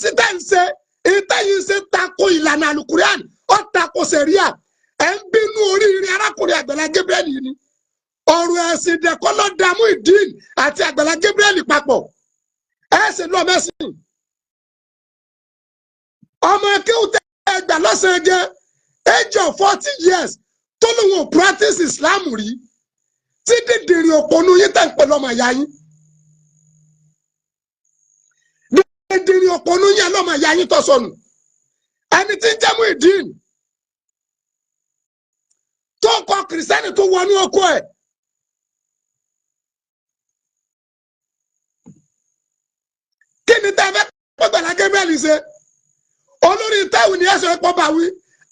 ṣe tẹ́ ń ṣe ìtẹ́yìn ṣe tako ìlànà àlùkùránì, ó tako sẹ̀ríà. Ẹ̀ ń bínú oríire arákùnrin Àgbàlá Gabriel yìí ni. Ọ̀rọ̀ ẹ̀sìn dẹ̀kọ́ ló dá Muyideen àti Àgbàlá Gabriel papọ̀. Ẹ̀ sì lọ mẹ́sìn. Ọmọ akéwù tẹ ẹgbà lọ́sàn-án gẹ́ age of 40 years tó lóun ò practice Islam rí, tí dídìrín òpònú yín tẹ̀ ń pè lọ́mọ ìyá yín. Dídìrín òpònú yín lọ́mọ ìyá yín tó sọnù. Ẹni tí ń jẹ́ Muyideen tó kọ kìrìsìtẹ́nì tó wọnú ọkọ ẹ̀. Kí ni tẹ́ fẹ́ Àgbàlá Gabriel ṣe? Olórí táwọn ni ẹsẹ̀ pọ̀ bá wí,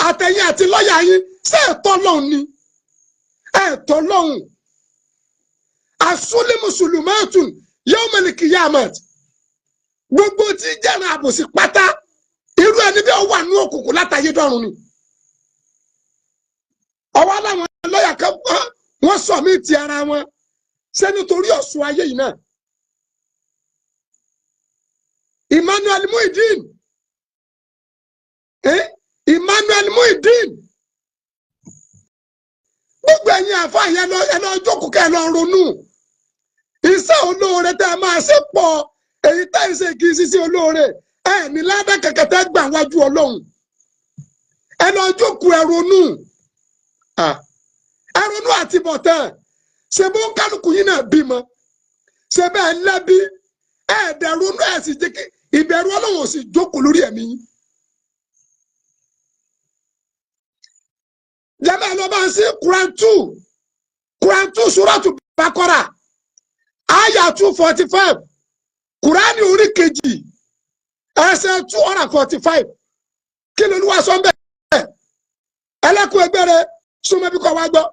àtẹ̀yìn àti lọ́ọ̀yà yín, ṣé ẹ̀tọ́ lọ́hùn ni? Ẹ̀tọ́ lọ́hùn. Asúlẹ̀ mùsùlùmọ́ọ̀tún yawmal qiyamah. Gbogbo tí jẹ́ràn àbòsí pátá, irú ẹni bí ó wà ní òkùnkùn látàyé dọ́run ni. Ọwọ́ láwọn lọ́ọ̀yà kan wọ́n sọ mí ti ara wọn. Ṣé nítorí ọ̀ṣun ayé yìí náà? Emmanuel Muyideen, Emmanuel Muyideen, gbogbo ẹ̀yin àfa yẹn lọ, ẹ lọ jókòó kẹ́ ẹ lọ ronú. Iṣẹ́ olóore tẹ́ ẹ máa ṣe pọ̀, èyí tẹ́ ẹ ṣe kì í ṣiṣẹ́ olóore. Ẹ ní ládàá kẹ̀kẹ́ tẹ́ gbà wájú Ọlọ́run. Ẹ lọ jókòó, ẹ ronú, ẹ ronú àti bọ̀tán. Ṣe bó ń kálukú yín náà bímọ, ṣe bẹ́ẹ̀ lẹ́bí, ẹ dẹ̀ ronú, ẹ sì jẹ́ kí ìbẹ̀rù Ọlọ́run ò sì jókòó lórí ẹ̀mí yín. Jẹ́mẹ̀ ló bá ń sí Quran 2, Quran 2, Suratu Bakora, aya 245, Quran orí kejì, ẹsẹ̀ 245. Kí ló Olúwa sọ ń bẹ̀? Ẹlẹ́kùn ẹgbẹ́ rẹ súnmọ́ bí kò wá gbọ́.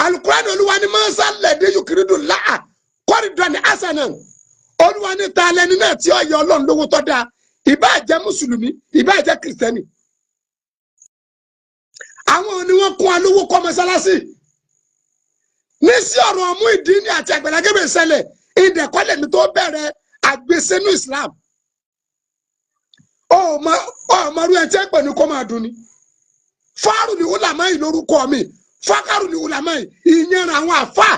Alukurani Olúwa ni mọ́sá lẹ́dí yukiridu láà kọ́rìdọ̀ ní asanan. Olúwa ní ta lẹni náà tí ó yẹ Ọlọ́run lówó tó dáa, ìbáà jẹ́ mùsùlùmí, ìbáà jẹ́ kìrìsìtẹ́nì. Àwọn ni wọ́n kún alówó kọ́ mọ́sálásì. Ní sí ọ̀rọ̀ Muyideen àti Àgbàlá Gabriel ṣẹlẹ̀, ìdẹ̀kọ́lẹ̀ mi tó bẹ̀rẹ̀ àgbèsẹ́nu Islam. Ọmọ ọmọrú ẹ tí ẹ pè ní kó máa dùn ni. Fáàrù ni wúlàmá yìí lórúkọ mi, fákàrù ni wúlàmá yìí, ìyẹn àwọn àfa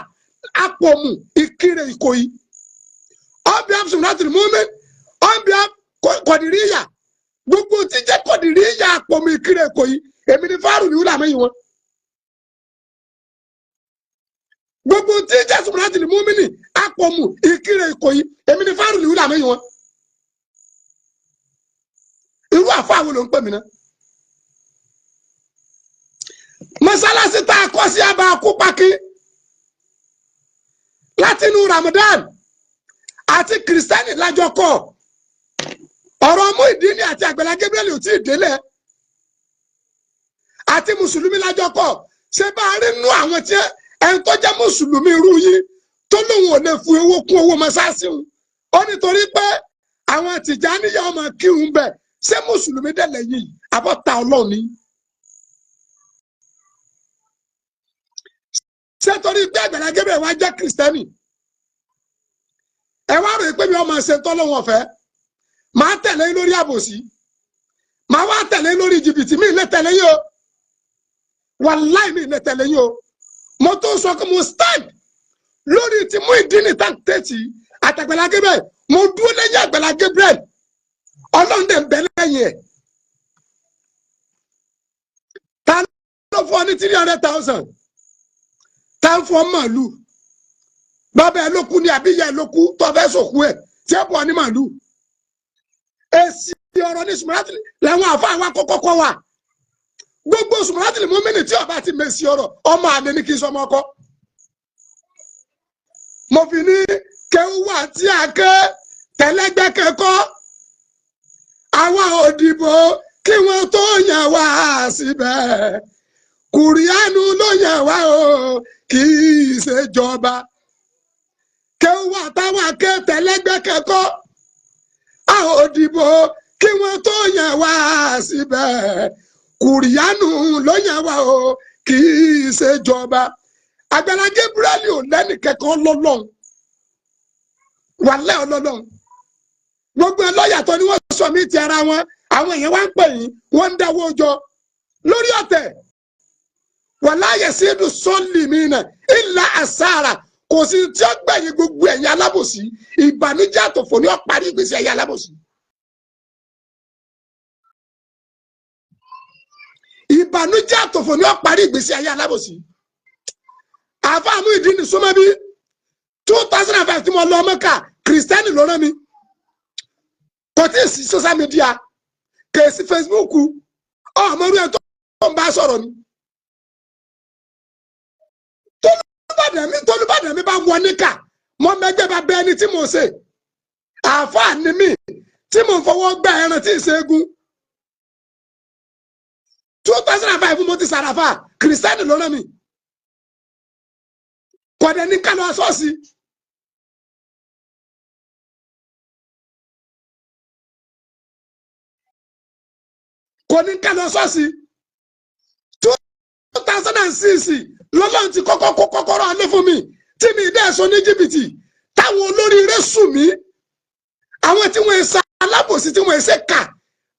àpòmù Ìkirè Ìkòyí. On behalf of Mumin, on behalf Kọ̀dìríyà, gbogbo tí jẹ́ Kọ̀dìríyà àpòmù Ìkirè Ìkòyí, èmi ni fáàrù ni wúlàmá yìí wọn. Gbogbo tí jẹ́ sùmùràtìlì múmínì àpòmù Ìkirè Ìkòyí, èmi ni fáàrù ni wúlàmá yìí wọn. Irú àfa àwọn ló ń pè mí náà. Mọ́sálásí tá a kọ́ sí abá kúpakí láti inú Ramadan àti kìrìsìtẹ́nì lájọ kọ́. Ọ̀rọ̀ Muyideen àti Àgbàlá Gabriel ò tí ì délẹ̀, àti mùsùlùmí lájọ kọ́. Ṣé bá a rí nú àwọn tí ẹni tó jẹ́ mùsùlùmí irú yìí tó lóun ò lè fi owó kún owó mọ́sáàsì òun, ó nítorí pé àwọn Tìjàníyà ọmọ kírun bẹ̀. Ṣé mùsùlùmí dẹ̀lẹ̀ yìí àbọ̀tà Ọlọ́run ni? Ṣé torí pé Àgbàlá Gabriel wá jẹ́ kìrìsìtẹ́nì, ẹ wá rò pé mi ọmọ ṣe tọ́lọ́wọ́n ọ̀fẹ́, màá tẹ̀lé lórí àbòsí, màá wá tẹ̀lé lórí jìbìtì, mi lè tẹ̀lé yín o, wàláì mi lè tẹ̀lé yín o. Mo tó sọ pé mo stand lórí ti Muyideen tàǹtẹ̀tì àtàgbàlá Gabriel, mo dúró lẹ́yìn Àgbàlá Gabriel, Ọlọ́run dẹ̀ ń bẹ lẹ́yìn ẹ̀. Ta ló fún ọ ní 300,000? Ta ń fún ọ màálù? Bàbá ẹ ló kú ni àbí ìyá ẹ ló kú tó fẹ́ sòkú ẹ tí ẹ bọ̀ ní màálù? Èsì ọ̀rọ̀ ní sùmùràtìlì làwọn àfa àwọn akọ́kọ́ kọ́ wa. Gbogbo sùmùràtìlì mọ́mìnì tí ọba ti mèsì ọ̀rọ̀, ọmọ àlè ní kí n sọmọ ọkọ. Mo fi ní kéwà tí a ké tẹ́lẹ́gbẹ́ kẹ́kọ́, àwa òdìbò kí wọ́n tó yàn wá síbẹ̀, kùrìánù ló yàn wá o, kì í ṣèjọba. Kéwà táwa ké tẹ́lẹ́gbẹ́ kẹ́kọ́, a ò dìbò kí wọ́n tó yàn wá síbẹ̀, kùrìánù ló yàn wá o, kì í ṣèjọba. Àgbàlá Gabriel ò lẹ́nì kẹ́kọ̀ọ́ lọ́lọ́run, wàlẹ́ ọlọ́lọ́run. Gbogbo lọ́ọ̀yà tó ní wọ́n sọ mí ti ara wọn, àwọn èèyàn wá ń pè yín, wọ́n ń dáwọ́ jọ lórí ọ̀tẹ̀. Wàlá yasidu sọ́ọ̀lì mi náà ìlà àsára. Kò sí tí ó gbẹ̀yìn gbogbo ẹ̀yin alábòsí. Ìbànújẹ́ àtòfò ni ó parí ìgbésí ẹ̀yin alábòsí. Ìbànújẹ́ àtòfò ni ó parí ìgbésí ayé alábòsí. Àáfàá Muyideen súnmọ́ bí 2005 tí mo lọ Mẹ́kà, Kìrìsìtẹ́nì ló rán mi. Kò tí ì sí social media, kè sí Facebook, ọmọ orí ẹ tó ń bá sọ̀rọ̀ ni. Tolúbàdàn mi bá wọ níkà, mọ mẹgbẹ́ bá bẹ ẹni tí mo ṣe. Àáfàá ni mí tí mo fọwọ́ gbá ẹran tí ì ṣe egun. 2005 mo ti sàràfà, Kìrìsìtẹ́nì ló rán mi. Kọ̀dẹ̀ ní ká lọ ṣọ́ọ̀ṣì. Kò ní ká lọ ṣọ́ọ̀ṣì. 2006 lọ́lọ́run ti kọ́kọ́ kó kọ́kọ́rọ́ alẹ́ fún mi tí mi dẹ́ sọ ní jìbìtì táwọn olóríire sùn mí. Àwọn tí wọ́n ṣe alábòsí tí wọ́n ṣe kà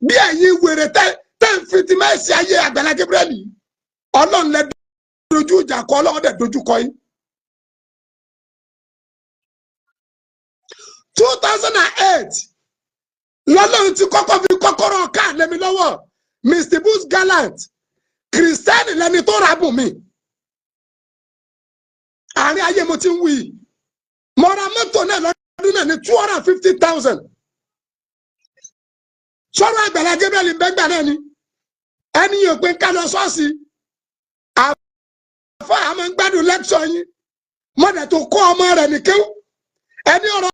bí ẹ̀yin wèrè tẹ́ ń fi ti mẹ́sì ayé Àgbàlá Gabriel. Ọlọ́run lẹ dojú ìjà kọ, Ọlọ́run dẹ̀ dojú kọ yín. 2008 lọ́lọ́run ti kọ́kọ́ fi kọ́kọ́rọ́ káà lẹ́mi lọ́wọ́. Mr. Bruce Gallant, Kìrìsìtẹ́nì lẹni tó ra bùn mi. Àárín ayé mo ti ń wí. Mo ra mọ́tò náà lọ́dún náà ní 250,000. Sọ̀rọ̀ Àgbàlá Gabriel ń bẹ́gbà náà ni. Ẹni yóò pé ká lọ ṣọ́ọ̀ṣì. Àfa àmọ́ ń gbádùn lẹ́kṣọ̀ yín. Mọ̀dẹ̀ tó kọ́ ọmọ rẹ̀ nìkéwù. Ẹni ọ̀rọ̀.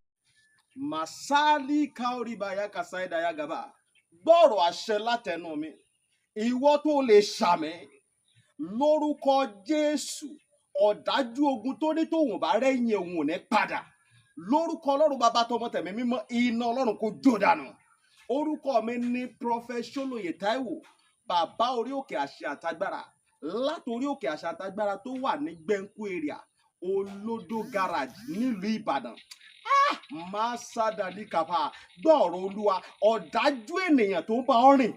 Masali kaoribaya kasaidaya gaba. Gbọ́rọ̀ àṣẹ látẹnu mi. Ìwọ tó lè ṣàmì lórúkọ Jésù, ọ̀dájú ogun tó ní tóun bá rẹ́yìn òun ò ní padà. Lórúkọ Ọlọ́run bàbá tọmọ tẹ̀mí mímọ́, iná Ọlọ́run kò jó dànù. Orúkọ mi ní Prophet Ṣólóyè Táíwò, bàbá orí òkè àṣẹ àtagbára, látòrí òkè àṣẹ àtagbára tó wà ní Gbẹ̀ǹkú area, Olódó garage nílùú Ìbàdàn. Máa sádàlí kàfà. Gbọ́ọ̀rọ̀ Olúwa, ọ̀dájú ènìyàn tó ń bá ọ rìn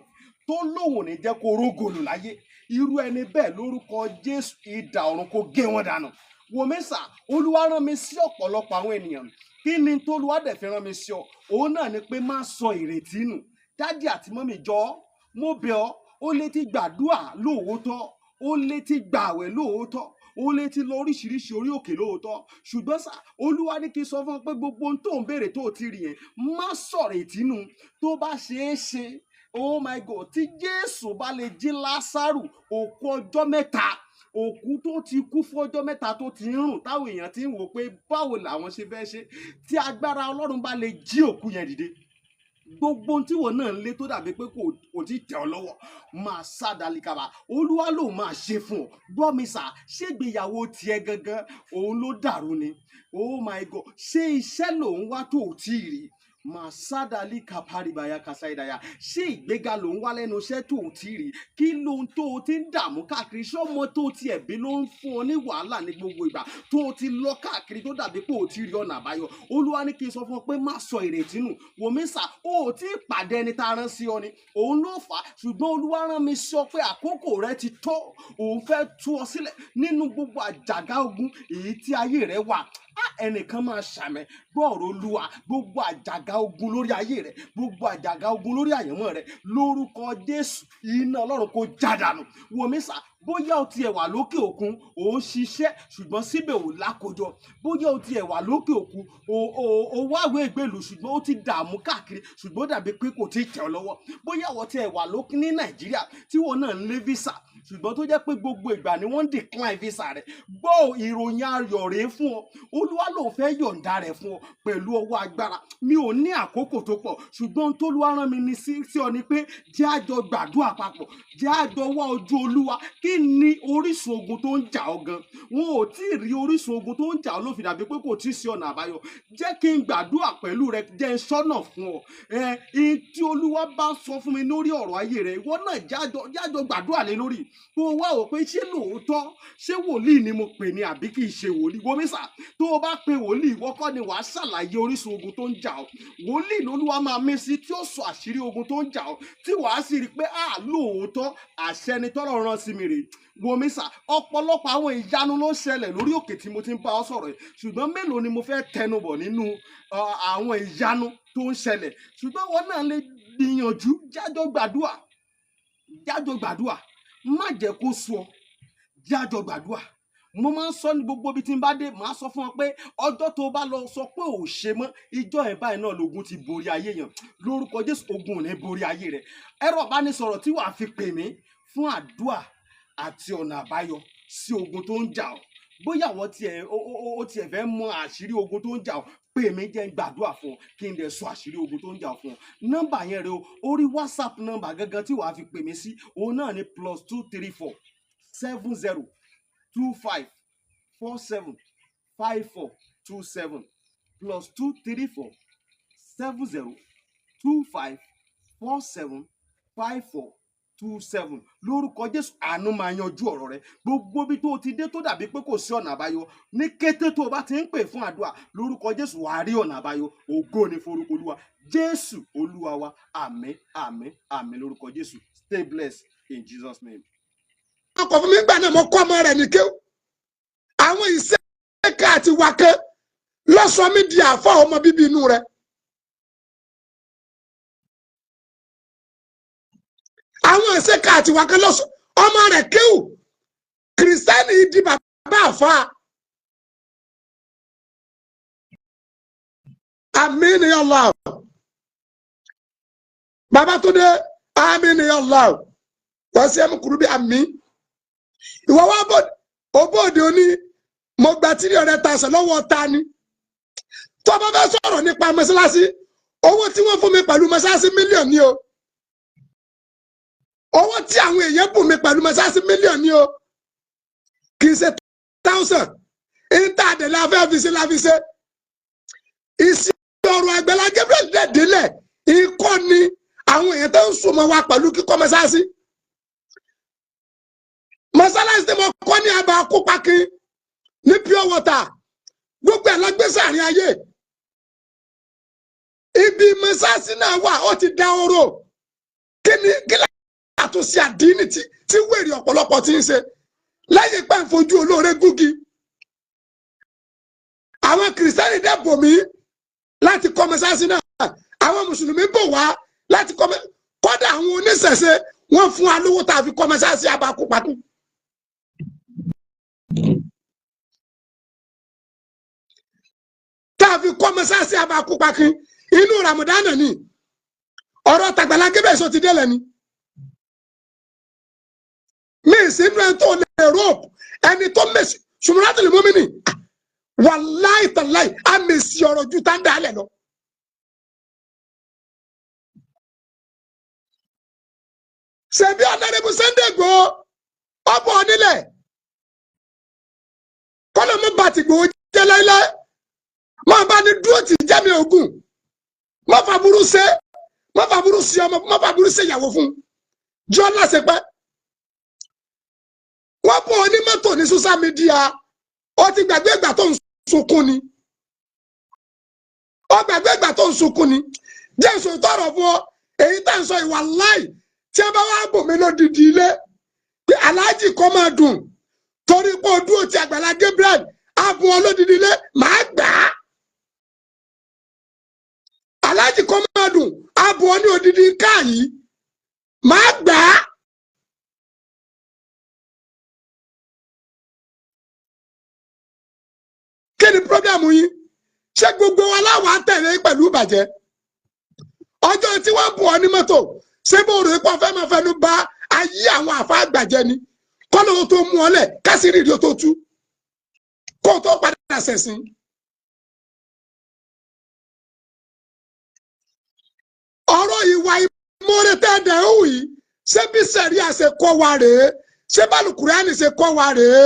tó lóun ò ní jẹ́ kó rógòlù láyé, irú ẹni bẹ́ẹ̀ lórúkọ Jésù, idà ọ̀run kó gé wọn dànù. Wòmísà, Olúwa rán mi sí ọ̀pọ̀lọpọ̀ àwọn ènìyàn. Kí ni tólúwa dẹ̀ fi rán mi sí ọ? Òun náà ni pé má sọ ìrètí nù. Dádì àti mọ́mì, jọ̀ọ́, mo bẹ̀ ọ́. Ó lè ti gbàdúà lóòótọ́, ó lè ti gbààwẹ̀ lóòótọ́, ó lè ti lọ oríṣiríṣi orí òkè lóòótọ́, ṣùgbọ́n sà, Olúwa ní kí n sọ fún ọ pé gbogbo ohun tó ń béèrè tó ti rí yẹn, má sọ̀rọ̀ ìtínú. Tó bá ṣeé ṣe, oh my God, tí Jésù bá lè jí Lásárù, òkú ọjọ́ mẹ́ta, òkú tó ti kú fún ọjọ́ mẹ́ta tó ti ń rùn, táwọn èèyàn ti ń wò pé báwo làwọn ṣe fẹ́ ṣe, tí agbára Ọlọ́run bá lè jí òkú yẹn dìde, gbogbo tí wọn náà ń lé tó dàbí pé kò tí tẹ̀ ọ́ lọ́wọ́, máa sá dalikaba, Olúwa ló máa ṣe fún ọ. Gbọ́ mi sà, ṣégbéyàwó tiẹ̀ gangan òun ló dàrú ni? Oh my God, ṣé iṣẹ́ lòun wá tó ò tí ì rí? Máa sádàlí kaparibaya kasaidaya. Ṣé ìgbéga lòun wá lẹ́nu iṣẹ́ tó ò tí ì rí? Kí lóhun tó o ti ń dààmú káàkiri? Ṣé ọmọ tó o ti ẹ̀bí ló ń fún ọ ní wàhálà ní gbogbo ìgbà tó o ti lọ káàkiri tó dàbí pé o ti rí ọ̀nà àbáyọ? Olúwa ní kí n sọ fún ọ pé má sọ ìrètí nù. Wòmísà, o ò tí ì pàdé ẹni tá a rán sí ọ ni, òun ló fà á. Ṣùgbọ́n Olúwa rán mi sọ pé àkókò rẹ ti tó, òun fẹ́ tú ọ sílẹ̀ nínú gbogbo àjàgà ogun èyí tí ayé rẹ wà. Ẹnìkan máa ṣàmẹ. Gbọ́ọ̀rọ̀ Olúwa, gbogbo àjàgà ogun lórí ayé rẹ, gbogbo àjàgà ogun lórí àyànmọ́ rẹ, lórúkọ Jésù, iná Ọlọ́run kò já dànù. Wòmísà, bóyá o tiẹ̀ wà lókè òkun, ò ń ṣiṣẹ́ ṣùgbọ́n síbẹ̀ ò lákòjọ. Bóyá o tiẹ̀ wà lókè òkun, o wáwé ìgbèlú ṣùgbọ́n o ti dààmú káàkiri ṣùgbọ́n ó dàbí pé kò tí ì tẹ̀ ọ́ lọ́wọ́. Bóyá o tiẹ̀ wà lókè ní Nàìjíríà tí wọn náà ń lé visa ṣùgbọ́n tó jẹ́ pé gbogbo ìgbà ni wọ́n ń decline visa rẹ̀, gbọ́ ìròyìn ayọ̀ rèé fún ọ. Olúwa ló fẹ́ yọ̀ǹda rẹ̀ fún ọ pẹ̀lú ọwọ́ agbára. Mi ò ní àkókò tó pọ̀, ṣùgbọ́n tólúwa rán mi ní sí ọ ni pé jẹ́ àjọ gbàdúrà papọ̀, jẹ́ àjọ wá ojú Olúwa kí Kí ni orísun ogun tó ń jà ọ́ gan? Wọn ò tí ì rí orísun ogun tó ń jà ọ́ ló fi dàbí pé kò tí ì sí ọ̀nà àbáyọ. Jẹ́ kí n gbàdúrà pẹ̀lú rẹ, jẹ́ n sọ́nà fún ọ. Ẹ ihun tí Olúwa bá sọ fún mi lórí ọ̀rọ̀ ayé rẹ, ìwọ náà jájọ gbàdúrà lé lórí, kó o wá wò pé ṣé lóòótọ́, ṣé wòlíì ni mo pè ní àbí kì í ṣe wòlíì. Wòmísà, tó o bá pe wòlíì, ìwọ kọ́ ni wàá ṣàlàyé orísun ogun tó ń jà ọ́. Wòlíì lolúwa máa mí sí tí ó sọ àṣírí ogun tó ń jà ọ́, tí wàá sì rí i pé à lóòótọ́ àṣẹ ni tọ́lọ̀ rán sí mi rèé. Wòmísà, ọ̀pọ̀lọpọ̀ àwọn ìyanu ló ń ṣẹlẹ̀ lórí òkè tí mo ti ń bá ọ sọ̀rọ̀ yìí, ṣùgbọ́n mélòó ni mo fẹ́ tẹnubọ̀ nínú àwọn ìyanu tó ń ṣẹlẹ̀? Ṣùgbọ́n wọn náà lè gbìyànjú, jájọ gbàdúà, jájọ gbàdúà, má jẹ́ kó sú ọ, jájọ gbàdúà. Mo máa ń sọ ní gbogbo ibi tí n bá dé, màá sọ fún ọ pé ọjọ́ tó bá lọ sọ pé ò ṣe mọ́, ìjọ ẹ̀ báyìí náà lógun ti borí ayé yẹn. Lórúkọ Jésù, ogun ò ní borí ayé rẹ. Ẹ̀rọ ìbánisọ̀rọ̀ tí wàá fi pè mí fún àdúà àti ọ̀nà àbáyọ sí ogun tó ń jà ọ́, bóyá àwọn tiẹ̀ ó tiẹ̀ fẹ́ mọ àṣírí ogun tó ń jà ọ́, pè mí, jẹ́ n gbàdúrà fún ọ, kí n dẹ̀ sọ àṣírí ogun tó ń jà ọ́ fún ọ. Nọ́mbà yẹn rẹ o, orí WhatsApp nọ́mbà gangan tí wàá fi pè mí sí, òun náà ni +234 70 25 47 54 27, +234 70 25 47 54 27. Lórúkọ Jésù, àánú máa yanjú ọ̀rọ̀ rẹ. Gbogbo ibi tó o ti dé tó dàbí pé kò sí ọ̀nà àbáyọ, ní kété tó o bá ti ń pè fún àdúrà, lórúkọ Jésù, wàá rí ọ̀nà àbáyọ. Ògo ni forúkọ Olúwa. Jésù Olúwa wa. Àmín, àmín, àmín lórúkọ Jésù. Stay blessed in Jesus' name. Ọkọ̀ fún mi gbà náà, mo kọ́ ọmọ rẹ̀ ní kéwù. Àwọn ìṣẹ́ka àti wákẹ́ lọ́sọ̀ mi di àfọ́ ọmọ bíbí inú rẹ̀. Àwọn ìṣẹ́ka àti wákẹ́ lọ́sọ̀ ọmọ rẹ̀ kéwù. Kìrìsìtẹ́nì di bàbá àfa. Àmín ni Allah. Bàbá tó dé, àmín ni Allah. Wọ́n ṣe é mú kúrú bí àmín. Ìwọ wá bọ̀ òbóòdì òní, mo gba 300,000 lọ́wọ́ ta ni? Tó bá fẹ́ sọ̀rọ̀ nípa mọ́ṣáláṣí, owó tí wọ́n fún mi pẹ̀lú mọ́ṣáláṣí mílíọ̀nù ni o. Owó tí àwọn èèyàn bùn mi pẹ̀lú mọ́ṣáláṣí mílíọ̀nù ni o, kì í ṣe thousand. Ìta àdè la fẹ́ fi ṣe la fi ṣe. Ìsìn ọ̀rọ̀ Àgbàlá Gabriel dẹ̀ délẹ̀ ikọ́ ni àwọn èèyàn tó ń sùn mọ́ wa pẹ̀lú kíkọ́ mọ́ṣáláṣí. Mọ́sálásí tí mo kọ́ ní abà kópákí ní pure water, gbogbo ẹ̀ lágbèsè àárín ayé. Ibi mọ́sálásí náà wà, ó ti dá oró. Kí ni kí látúnṣe àdínì tí wèrè ọ̀pọ̀lọpọ̀ ti ń ṣe lẹ́yìn pẹ́ ń fojú olóore gúgi? Àwọn kìrìsìtẹ́nì dẹ̀ bò mí láti kọ́ mọ́sálásí náà, àwọn mùsùlùmí bò wá láti kọ́, kọ́dà àwọn oníṣẹ̀ṣe wọ́n fún wa lówó tá a fi kọ́ mọ́sálásí abà kópákí. Tá a fi kọ́ mọ́sáàsì abakúpakin inú Ramadana ni ọ̀rọ̀ tàgbàlá Gabriel sọ ti délẹ̀ ni. Mí sínú ẹni tó lè rope ẹni tó mèsì sùmùràtìlì mọ́mìnì, wàláì tàláì á mèsì ọ̀rọ̀ ju tá ń dálẹ̀ lọ. Ṣebí ọ̀nàrẹ́bù Sunday Igboho ọ̀bọ̀ onílẹ̀ kọ́lọ́ mọ́ bàtì Igboho jẹ́ láíláí, máa bá ní dúró tì jẹ́mi ogun, má fàbúrú ṣe, má fàbúrú ṣe ọmọ, má fàbúrú ṣe ìyàwó fún jọ láṣepẹ́. Wọ́n bọ̀ ọ ní mọ́tò ní social media, ó ti gbàgbé ìgbà tó ń sunkún ni, ó gbàgbé ìgbà tó ń sunkún ni. Jésù tọrọ fún ọ èyí tá ń sọ ìwà láì tí ẹ bá wá bò mí lódìdí ilé pé aláàjì kọ́ máa dùn torí pé o dúró ti Àgbàlá Gabriel á bùn ọ lódìdí ilé, màá gbà á. Aláàjì kọ́ máa dùn á bùn ọ ní odidi káà yìí, màá gbà á. Kí ni pírọ́bíàmù yín? Ṣé gbogbo wa láwàá tẹ̀lé pẹ̀lú ìbàjẹ́? Ọjọ́ tí wọ́n bùn ọ ní mọ́tò, ṣé bó rò pé ọfẹ́ máa fẹnu bà ayé àwọn àfa àgbàjẹ́ ni? Kọ́lọ́ tó mú ọ lẹ̀ kásìrì rí o tó tú kó o tó padà ṣẹ̀sìn. Ọ̀rọ̀ ìwà ìmọ̀ọ́rẹ́ tẹ́ẹ̀dẹ̀ ń wì í, ṣé bí sẹ̀rí àṣẹ kọ́ wa rèé? Ṣé bálùkùránì ṣe kọ́ wa rèé?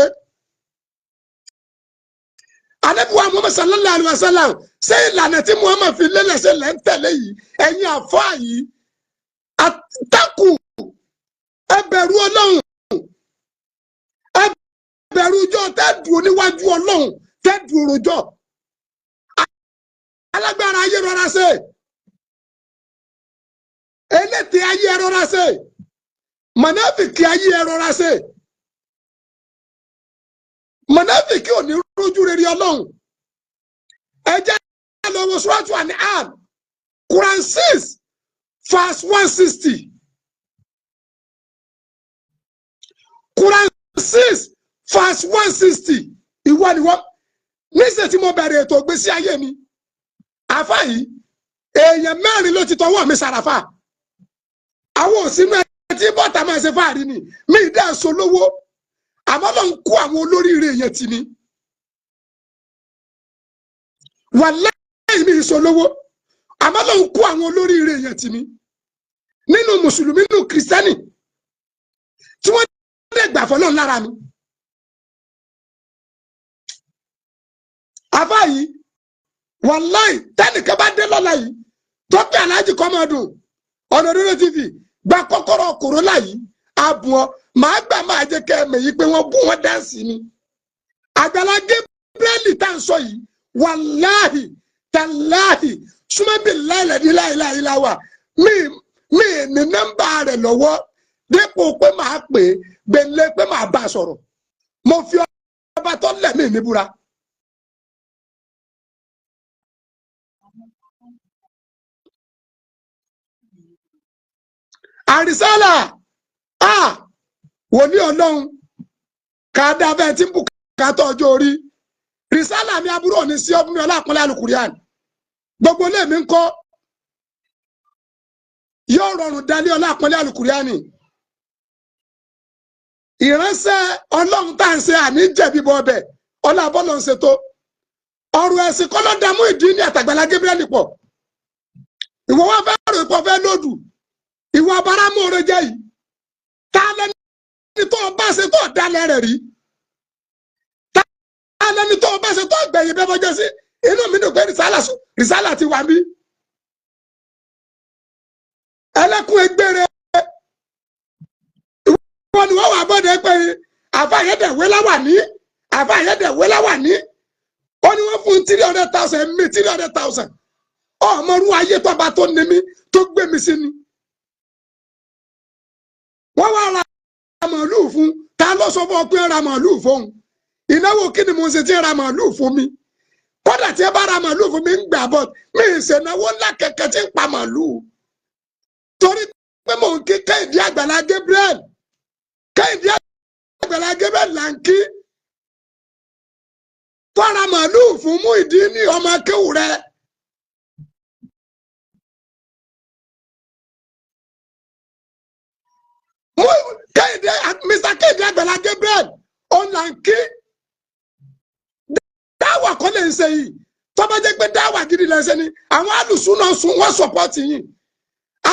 Ànábì wa Muhammad sallallahu alayhi wa sallam, ṣé ìlànà tí Muhammad fi lélẹ̀ ṣe lẹ́ ń tẹ̀lé yìí? Ẹ̀yin àfáà yìí, àtàkù, ẹ bẹ̀rù Ọlọ́run, ẹ bẹ̀rù ọjọ́ tẹ́ dùn níwájú Ọlọ́run, tẹ́ dùn òròjọ́. Alágbára ayé, rọra ṣe. Eléte ayé, ẹ rọra ṣe. Mọ̀nàfìkì ayé, ẹ rọra ṣe. Mọ̀nàfìkì ò ní rójú rere Ọlọ́run. Ẹ jẹ́ lọ wo Suratu An'am, Quran 6 verse 160. Quran 6 verse 160. Ìwọ ni wọ́n níṣẹ́ tí mo bẹ̀rẹ̀ ètò ìgbésí ayé mi. Àfa yìí, èèyàn mẹ́rin ló ti tọwọ́ mi sàràfà. Àwọn òsínú ẹ tí bọ́tà máa ṣe fáàrí ni mí dẹ́ ẹ̀sọ́ lówó, àmọ́ ló ń kó àwọn olóríire èèyàn tì mí. Wàláhì, mi ìsọ lówó, àmọ́ ló ń kó àwọn olóríire èèyàn tì mí, nínú mùsùlùmí, nínú kìrìsìtẹ́nì, tí wọ́n dẹ̀ gbà fọlọ́n lára mi. Àfa yìí, wàláì, tẹnìkan bá dé lọ́la yìí tó pé Aláàjì Kọ́mọdún ọ̀nà Òdodo TV gba kọ́kọ́rọ́ Kòrólà yìí, àbùn ọ màá gbà, máa jẹ́ kẹ́ ẹ mọ̀ yìí pé wọ́n bú wọn dáǹsì ni. Àgbàlá Gabriel tá à ń sọ yìí, wàláhì tàláhì súnmọ́bì láìlẹ̀dí láìláìláwà, mí mi ní nọ́mbà rẹ̀ lọ́wọ́ dépò pé màá pè é gbẹ̀lé pé màá bá a sọ̀rọ̀. Mo fi ọba tó lẹ̀mí mi búra. Àrísálà a wòlíì Ọlọ́run ká dá bẹ́ẹ̀ tí ń bù ká tọ́ ọjọ́ orí. Rìsálà mi, aburú òní sí ọfún mi, ọlápọ̀nlé alukurian gbogbo ilé mi ń kọ́ yóò rọrùn dalé ọlápọ̀nlé alukurian. Ìránṣẹ́ Ọlọ́run tá à ń ṣe àní jẹ̀bi bọ́ ọbẹ̀ ọlá bọ́lọ̀ ń ṣètò ọ̀rọ̀ ẹ̀sìn kọ́ ló dààmú ìdí ní àtàgbàlá Gabriel pọ̀. Ìwọ wá fẹ́ rò pọ̀ fẹ́ lòdù ìwọ abáramú oore jẹ́ yìí. Ta lẹni tó o bá ṣe tó dalẹ̀ rẹ̀ rí? Ta lẹni tó o bá ṣe tó gbẹ̀yìn bẹ́ẹ̀ bọ́jọ́ sí? Inú mi dùn pé rìsálà ti wà mí. Ẹlẹ́kùn egbére, ìwọ ni wọ́n wà bọ́dẹ̀ pé àfàyẹ́dẹ̀wé láwà ní, àfàyẹ́dẹ̀wé láwà ní. Ó ní wọ́n fún 300,000 mi, 300,000. Ọmọrú ayé tọba tó ní mi tó gbé mi sí ni wọ́n wá ra màálùú fún. Ta ló sọ fún ọ pé ra màálùú fún? Ìnáwó kí ni mo ṣe tí ń ra màálùú fún mi? Kódà tí ẹ bá ra màálùú fún mi ń gbà bọ, mi ì ṣènáwó ńlá kẹ̀kẹ́ tí ń pa màálùú, torí pé mò ń kí Kẹ́hìndé Àgbàlá Gabriel. Kẹ́hìndé Àgbàlá Gabriel là ń kí tọ́ra màálùú fún Muyideen ní ọmọ akéwù rẹ. Kẹ́hìndé, Mr. Kẹ́hìndé Àgbàlá Gabriel òun là ń kí. Dáwà kọ́ lè ń ṣe yìí. Tó bá jẹ́ pé dáwà gidi lè ń ṣe ni, àwọn alùsùn náà sùn wọ́n sọ̀pọ́tì yìí.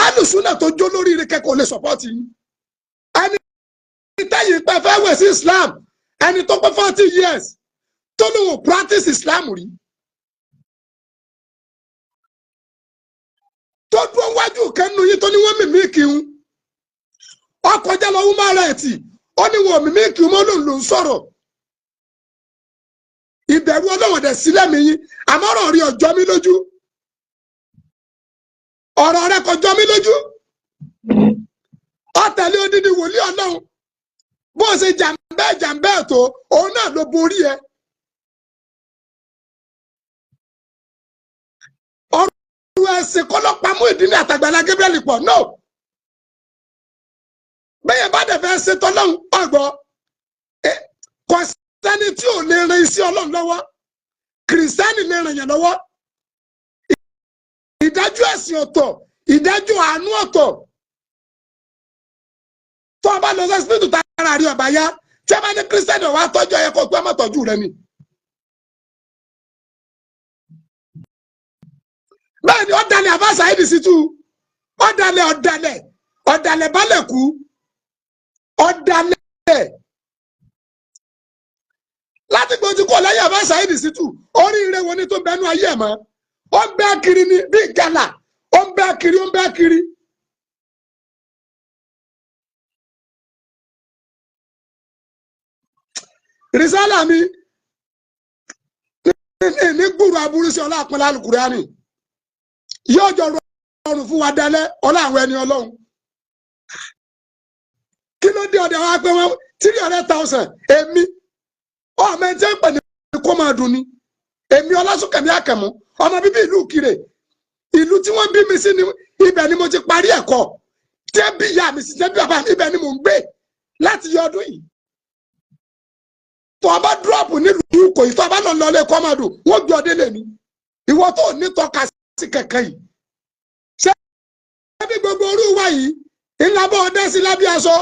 Alùsùn náà tó jó lórí ire kẹ́kọ̀ọ́ lè sọ̀pọ́tì yìí. Ẹni tẹ́yìn pẹ́ fẹ́ wẹ̀ sí Islam, ẹni tó pé 40 years tó lóun ò practice Islam rí, tó dúró wájú kẹ́nu yìí tó ní wọ́n mímí kí n ọkọjá lọ human right, ó ní wọn mímí kí n mọ́, lòun ló ń sọ̀rọ̀. Ìbẹ̀rù Ọlọ́run dẹ̀ sílẹ̀ mi yín, àmọ́ ọ̀rọ̀ rí ọjọ́ mi lójú, ọ̀rọ̀ rẹ kọjọ́ mi lójú. Ọ̀tẹ̀lẹ̀ odidi wòlíì Ọlọ́run, bó ṣe jàǹbẹ́ jàǹbẹ́ tó, òun náà ló borí ẹ. Ọ̀rọ̀ ẹ̀sìn kọ́lọ́pàá Muyideen ní àtàgbàlá Gabriel pọ̀ no. Bẹ́ẹ̀ bá dẹ̀ fẹ́ ṣe tọ́lọ́run ọ̀gbọ́, kò sẹ́ni tí ò lè ran iṣẹ́ Ọlọ́run lọ́wọ́. Kìrìsìtẹ́nì lè ràn yàn lọ́wọ́. Ìdájọ́ ẹ̀sìn ọ̀tọ̀, ìdájọ́ àánú ọ̀tọ̀. Tó o bá lọ sí hospital tára rí ọ̀bá yá, tí a bá ní kìrìsìtẹ́nì ọ̀wá tọ́jú ẹ̀yẹ kó pé ọmọ tọ́jú rẹ ni. Bẹ́ẹ̀ ni ọ̀dàlẹ̀ àbá Saheed Shittu, ọ̀dàlẹ̀ ọ̀dàlẹ̀ ọ̀dàlẹ̀ balẹ̀ kú, ọ̀dàlẹ̀. ẹ̀. Láti gbòjú kò lẹ́yìn àbá Saheed Shittu, oríire wo ni tó ń bẹnu ayé ẹ̀ mọ́? Ó ń bẹ́ kiri ni bí gàlà, ó ń bẹ́ kiri, ó ń bẹ́ kiri. Rìsálà mi ní gbúrú aburú sí ọlá àpọnlá Al-Kùránì yóò jọ rọrùn fún wa dalẹ̀ ọlá àwọn ẹni Ọlọ́run. Kí ló dé ọdẹ wa pé wọn 300,000? Èmi ọmọ ẹni tí ń pè ní kó máa dùn ni. Èmi Ọlásùnkànmí Àkànmú, ọmọ bíbí ìlú Ìkirè, ìlú tí wọ́n bí mi sí ni ibẹ̀ ni mo ti parí ẹ̀kọ́, tí ẹ bí ìyá mi sí, tí ẹ bí bàbá mi, ibẹ̀ ni mò ń gbé láti yọ ọdún yìí. Tó o bá dúrọ́ọ̀pù nílùú Ìkòyí, tó o bá lọ lọlé kọ́mọdù, wọ́n gbé ọdẹ lèmi. Ìwọ tó ní tọ́ka sí kẹ̀kẹ́ yìí, ṣé bí gbogbo orú wa yìí ńlá bọ́ ọdẹ sí lábẹ́ aṣọ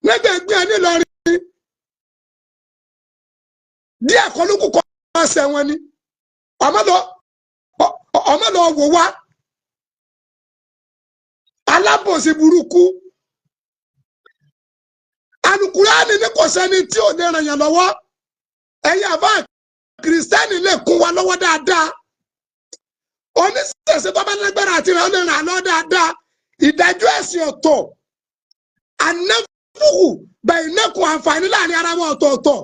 nígbà ẹgbẹ́ ẹ nílọrin díẹ̀ kọ́ ló kù kọ́ ọ̀sẹ̀ wọn ni ọmọ lọ wò wá alábòsí burúkú. Alukurani ní kò sẹ́ni tí ò lè ràn yàn lọ́wọ́. Ẹ̀yin àbá kìrìsìtẹ́nì lè kún wa lọ́wọ́ dáadáa, oníṣẹ̀ṣẹ̀ tó bá lágbára àti ràn lè ràn lọ́ dáadáa. Ìdájọ́ ẹ̀sìn ọ̀tọ̀, anáfùhù bẹ̀yìnẹ́kùn àǹfààní láàrin ara wọn ọ̀tọ̀ọ̀tọ̀.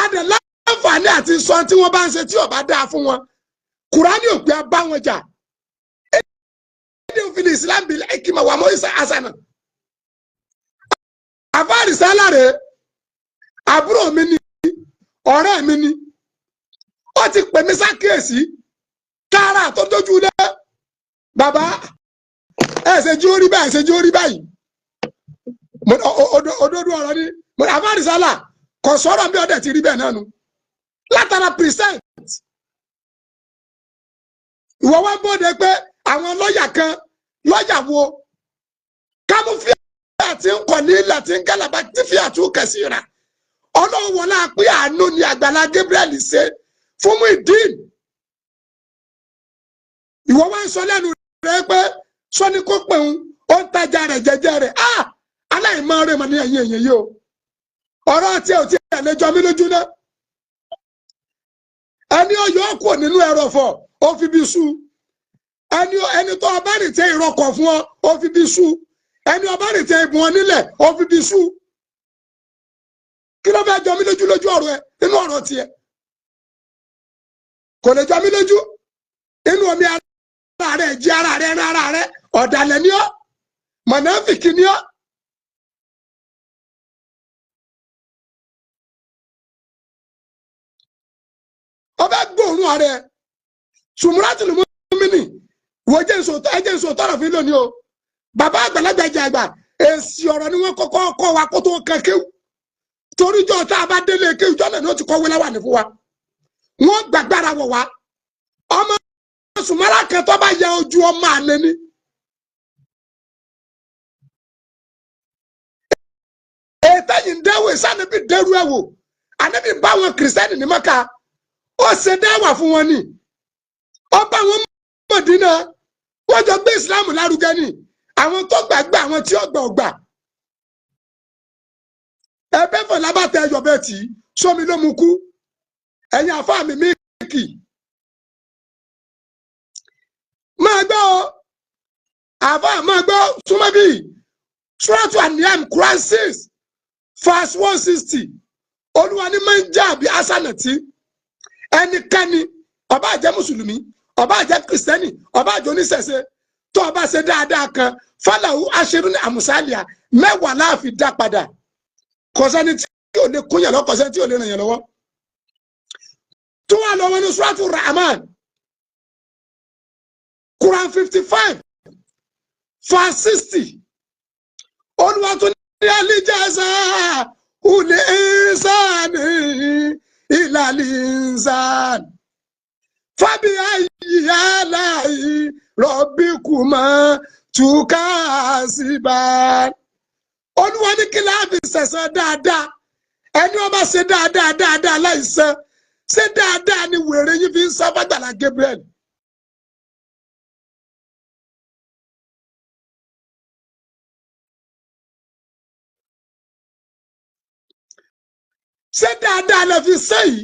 Adẹ̀ láǹfààní àti sọ tí wọ́n bá ń ṣe tí ò bá dáa fún wọn. Kùránì ò pé bá wọn jà. Èdè òfin Islam bil hikma wà mọ́ ìsà àṣànà. Àfáàrí sálàrè àbúrò mi ni, ọ̀rẹ́ mi ni, ó ti pè mí sákèésí tààrà tó dójú lé. Bàbá ẹ ṣe jí ó rí báyìí, ṣe jí ó rí báyìí. Òdodo ọ̀rọ̀ ni àfáàrí sálà kò sọ̀rọ̀ bí ọdẹ ti rí bẹ́ẹ̀ náà nu látara percent. Ìwọ wá bóde pé àwọn lọ́ọ̀yà kan, lọ́ọ̀yà wo kámúfíà tí ń kọ̀ ní ilẹ̀ tí ń gàlàbà tí fi àtúnkẹ̀ sí rà. Ọlọ́run wọlé pé àánú ni Àgbàlá Gabriel ṣe fún Muyideen. Ìwọ wá ń sọ lẹ́nu rẹ pé sọ́ni kó pè ń ó ń tajà rẹ̀ jẹ́jẹ́ rẹ̀. Ah, aláìmọ́ rẹ̀ mọ̀ ní ẹ̀yìn ẹ̀yìn yìí o. Ọ̀rọ̀ tí ò tí ẹ̀ lè jọ mí lójú náà. Ẹni ọyọ́ kò nínú ẹrọ̀fọ̀ ó fi bí sú. Ẹni tó ọba rìn tẹ ìrọ̀kọ̀ fún ọ ó fi bí sú. Ẹni ọba rìn tẹ ìbùn ọ nílẹ̀ ó fi bí sú. Kí ló fẹ́ jọ mí lójú lójú ọ̀rọ̀ ẹ nínú ọ̀rọ̀ tiẹ̀? Kò lè jọ mí lójú. Inú omi ara rẹ̀ jí ara rẹ̀ rán ara rẹ̀. Ọ̀dàlẹ̀ ni ọ́, mọ̀nàfìkì ni ọ́. Ọbẹ̀ gbóòórùn ààrẹ sùmùràtìlù mọ́mìnì wò jẹ́ nsọ tọrọ fún lónìí o. Bàbá àgbàlagbà jẹ àgbà, èsì ọ̀rọ̀ ni wọ́n kọ́kọ́ kọ́ wa kó tó kan kéwù. Torí jọ tá a bá délé kéwù jọ náà ni ó ti kọ́ wíláwà ní fún wa. Wọ́n gbàgbára wọ̀ wá. Ọmọ sùmùrà kan tó bá yẹ ojú ọmọ àlẹ́ ni. Ètò yìí ń dẹ́wò ìsànàbí dẹ́rù ẹ̀ wò. Ànábì bá wọn kìrìsìtẹ́nì ní Mọ́kà. Ó ṣe dáwà fún wọn ni. Ó bá wọn Mọ̀dínà. Wọ́n jọ gbé ìsìláàmù lárugẹ ni. Àwọn tó gbàgbé, àwọn tí ó gbà ọgbà. Ẹbẹ́ fọ̀ lábàtà ẹyọ bẹ́ẹ̀ tì í, sómi ló mu kú. Ẹ̀yin àfáà mi mílíkì. Máa gbọ́ o, àfáà máa gbọ́ súnmọ́ bíi Suratu An-Ni'am Quran 6 verse 160. Olúwa ni máa ń jà bí asánàtì. Ẹnikẹ́ni, ó bá jẹ́ mùsùlùmí, ó bá jẹ́ kìrìsìtẹ́nì, ó bá jẹ́ oníṣẹ̀ṣe, tó o bá ṣe dáadáa kan, fàlàwù aṣerú ní àmùsálíà mẹ́wàá láàfin dá padà. Kò sẹ́ni tí ò lè kúnyàn lọ, kò sẹ́ni tí ò lè ràn yàn lọ́wọ́. Tó wà lọ́wọ́ ní Suratu Rahman Quran 55 verse 60. Olúwa tó ní alijasa uli insani ilali insan fabi ayi alayi rọbìkùmá tukasiban. Olúwa ní kí láàfin sẹ̀sán dáadáa. Ẹni ó bá ṣe dáadáa dáadáa láìsàn ṣe dáadáa ni wèrè yín fi ń sá fàgbàlá Gabriel. Ṣé dáadáa lẹ fi ṣe yìí?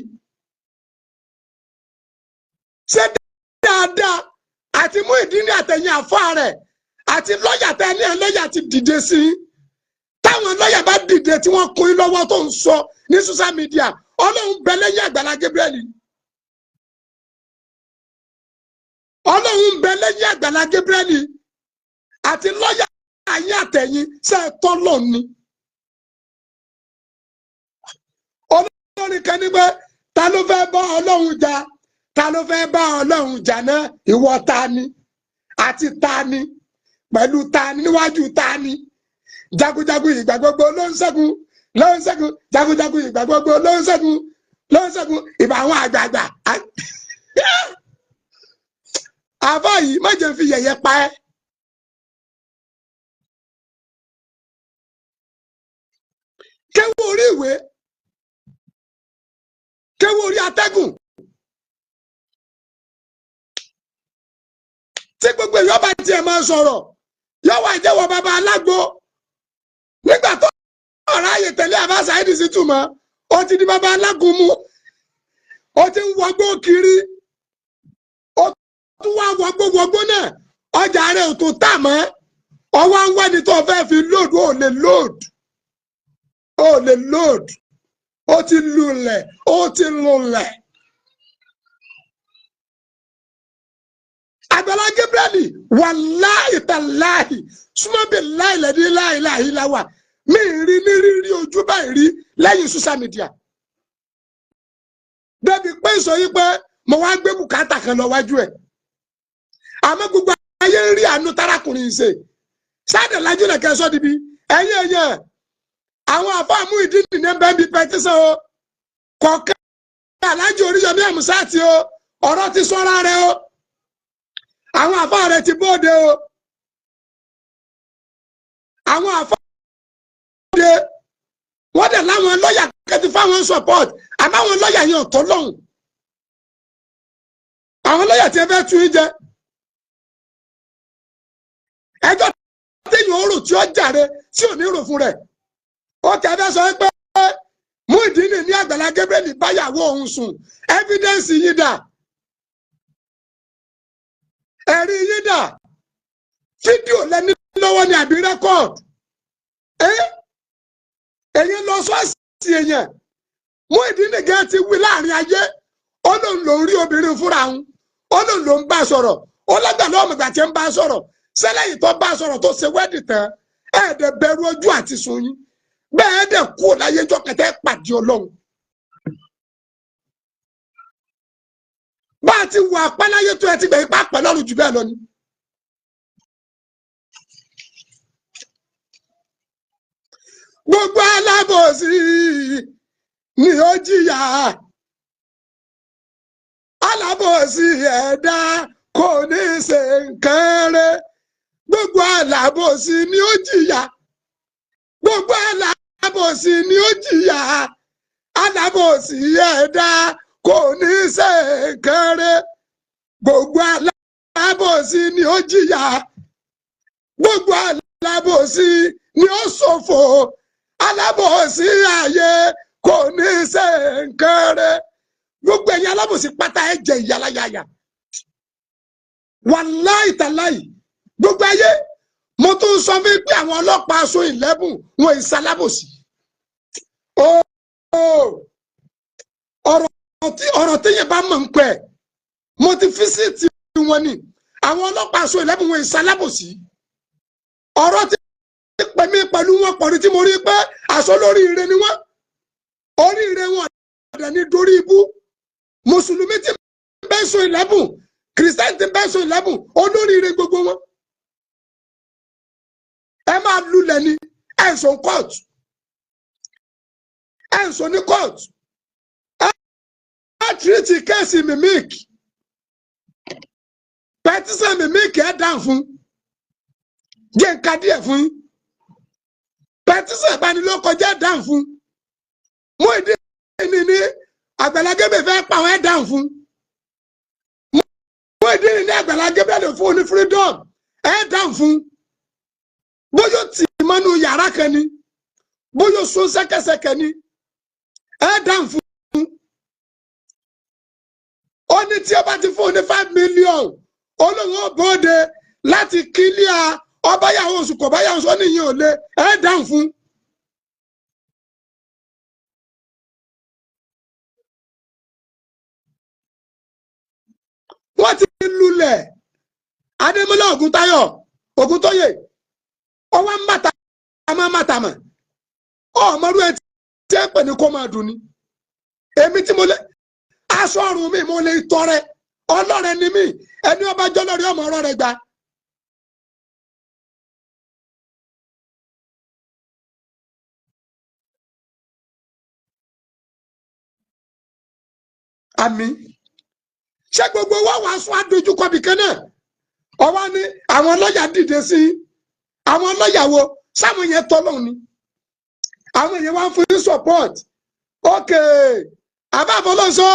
Ṣé dáadáa àti Muyideen àtẹ̀yìn àfọ́ rẹ̀ àti lọ́ọ̀yà tẹ ní ẹ lọ́ọ̀yà ti dìde sí i? Táwọn lọ́ọ̀yà bá dìde tí wọ́n kún in lọ́wọ́ tó ń sọ ní social media, Ọlọ́run bẹ lẹ́yìn Àgbàlá Gabriel. Ọlọ́run bẹ lẹ́yìn Àgbàlá Gabriel àti lọ́ọ̀yà ayé àtẹ̀yìn ṣe é tọ́lọ̀ ni. Olórin kan ní pé ta ló fẹ́ bá Ọlọ́run jà, ta ló fẹ́ bá Ọlọ́run jà náà, ìwọ ta ni àti ta ni pẹ̀lú ta ni níwájú ta ni. Jagunjagun ìgbà gbogbo ló ń ṣẹ́gun, ló ń ṣẹ́gun, jagunjagun ìgbà gbogbo ló ń ṣẹ́gun, ló ń ṣẹ́gun, ìbà àwọn àgbààgbà. Àbá yìí má jẹ́ fi yẹ̀yẹ́ pa ẹ́. Kéwú orí ìwé, kéwú orí atẹ́gùn, tí gbogbo èèyàn bá tiẹ̀ máa sọ̀rọ̀ yóò wá jẹ́wọ́ bàbá alágbo. Nígbà tó ọ̀rọ̀ ayè tẹ̀lé Àbá Saheed Shittu mọ́, ó ti di bàbá alágúnmu, ó ti ń wọgbó kiri, ó tún wá wọgbó wọgbó náà, ọjà rẹ̀ ò tún tà mọ́, ọwọ́ ń wẹ́ni tó fẹ́ fi lóòdù, ó lè lóòdù, ó lè lóòdù, ó ti lulẹ̀, ó ti lulẹ̀. Àgbàlá Gabriel wàláhì tàláhì súnmọ́bì láìlẹ́dí láìláì láwà mí rí ní rírí ojú báyìí rí lẹ́yìn social media. Débi pé sọ yí pé mo wá gbé bùkátà kan lọ wájú ẹ̀. Àmọ́ gbogbo ayé ń rí àánú tárákùnrin ṣe. Sáàdì lájú lẹ̀kẹ́ sọ́ dibi ẹ̀yìn ẹ̀yìn àwọn àfáà Muyideen ní bẹ́ẹ̀ bí pẹtísàn o. Kọ̀ọ̀kan Aláàjì Oríyọmí Àmúsáàtì o, ọ̀rọ̀ ti sọ́ra rẹ o. Àwọn àfáà rẹ ti bóde o. Àwọn àfáà bóde, wọ́n dẹ̀ láwọn lọ́ọ̀yà kẹ́tì fáwọn support, àmọ́ àwọn lọ́ọ̀yà yẹn ò tọ́ lọ́hùn. Àwọn lọ́ọ̀yà tí ẹ fẹ́ tún jẹ. Ẹjọ́ téèyàn ó rò tí ó jàre tí ò ní rò fún rẹ̀. Ó kẹ́ fẹ́ sọ pé Muyideen ní Àgbàlá Gabriel báyàwó òun sùn, evidence yìí dà, ẹ̀rí yìí dà, fídíò lẹ́ni lọ́wọ́ ni àbí rẹ́kọ̀d. Èyí lọ sọ́ọ̀sì èèyàn. Muyideen gẹ́ ti wí láàrin ayé, ó lóun lòún rí obìnrin fúnra òun, ó lóun lòún bá sọ̀rọ̀, ó lágbàlá ọmọgbà tí ń bá sọ̀rọ̀, sẹ́lẹ̀yìn tó bá sọ̀rọ̀ tó ṣe wẹ́ẹ̀dì tán, ẹ̀ẹ́dẹ̀ bẹ̀rù ojú àti sùn yín, bẹ́ẹ̀ dẹ̀ kú láyé jọ́ kẹtẹ́ pàdé Ọlọ́run. Bá a ti wà páláyé tó ẹ ti gbẹ̀yìn pápẹ́ lọ́rùn jù bẹ́ẹ̀ lọ ni. Gbogbo alábòsí ni ó jìyà, alábòsí ẹ̀dá kò ní ṣe nǹkan rẹ̀. Gbogbo alábòsí ni ó jìyà, gbogbo alábòsí ni ó jìyà, alábòsí ẹ̀dá kò ní ṣe nǹkan rẹ̀. Gbogbo alábòsí ni ó jìyà, gbogbo alábòsí ni ó ṣòfò, alábòsí ayé kò ní ṣe nǹkan rẹ̀. Gbogbo ẹ̀yin alábòsí pátá ẹ jẹ ìyáláyàyà. Wàláì tàláì gbogbo ayé mo tún sọ fún pé àwọn ọlọ́pàá aṣọ ìlẹ́bùn wọn ìsalábòsí. Ọ̀rọ̀ téèyàn bá mọ̀ ń pẹ́ mo ti fi sí ti wọn ni àwọn ọlọ́pàá aṣọ ìlẹ́bùn wọn ìsalábòsí. Ọ̀rọ̀ ti pè mí pẹ̀lú wọn pọ̀ ní tí mo rí pé aṣọ lórí ire ni wọ́n, oríire wọn ọ̀dẹ̀ ní dorí ibú. Mùsùlùmí ti bẹ́ sọ ìlẹ́bùn, kìrìsìtẹ́nì ti bẹ́ sọ ìlẹ́bùn, olóríire gbogbo wọn. Ẹ máa lulẹ̀ ni ẹ̀sùn court, ẹ̀sùn ní court, ẹ tírìtì kéèsì mimic, pẹtísàn mimic ẹ̀ dàn fún, jẹ́ nǹka díẹ̀ fún yín. Pẹtísàn ìbanilókọjá ẹ̀ dàn fún. Muyideen ní Àgbàlá Gabriel fẹ́ pa àwọn ẹ̀ dàn fún. Muyideen ní Àgbàlá Gabriel fún ní freedom ẹ̀ dàn fún. Bóyá tì mọ́nú yàrá kan ni, bóyá sún sẹ́kẹsẹkẹ ni, Ẹ dáhùn fún un. Ó ní tí ó bá ti fún un ní 5 million, olóhùn ó bóde láti kílíà ọbáyàwó oṣù kò báyàwó oṣù, ó ní ìyẹn ò lé. Ẹ dáhùn fún un. Wọ́n ti lulẹ̀ Adémọ́lá Ògúntáyọ̀ Ògúntóyè, ọwọ́ ń bàtà máa màtà mà ọmọdún ẹ tí ẹ pè ní kó máa dùn ni. Èmi tí mo lè aṣọ ọrùn mi, mo lè tọrẹ, ọlọ́rẹ ni mí. Ẹni ọba jọlọ́rẹ ọmọ ọ̀rọ̀ rẹ gbà. Àmì ṣé gbogbo wa wàá sún adójúkọ bìkan náà? Ọwọ́ ni àwọn lọ́ọ̀yà dìde sí i. Àwọn lọ́ọ̀yà wo sáwọn yẹn tọ́lọ́ ni? Àwọn yẹn wá ń fún yín support. Ok, àbáfọlọ́sọ,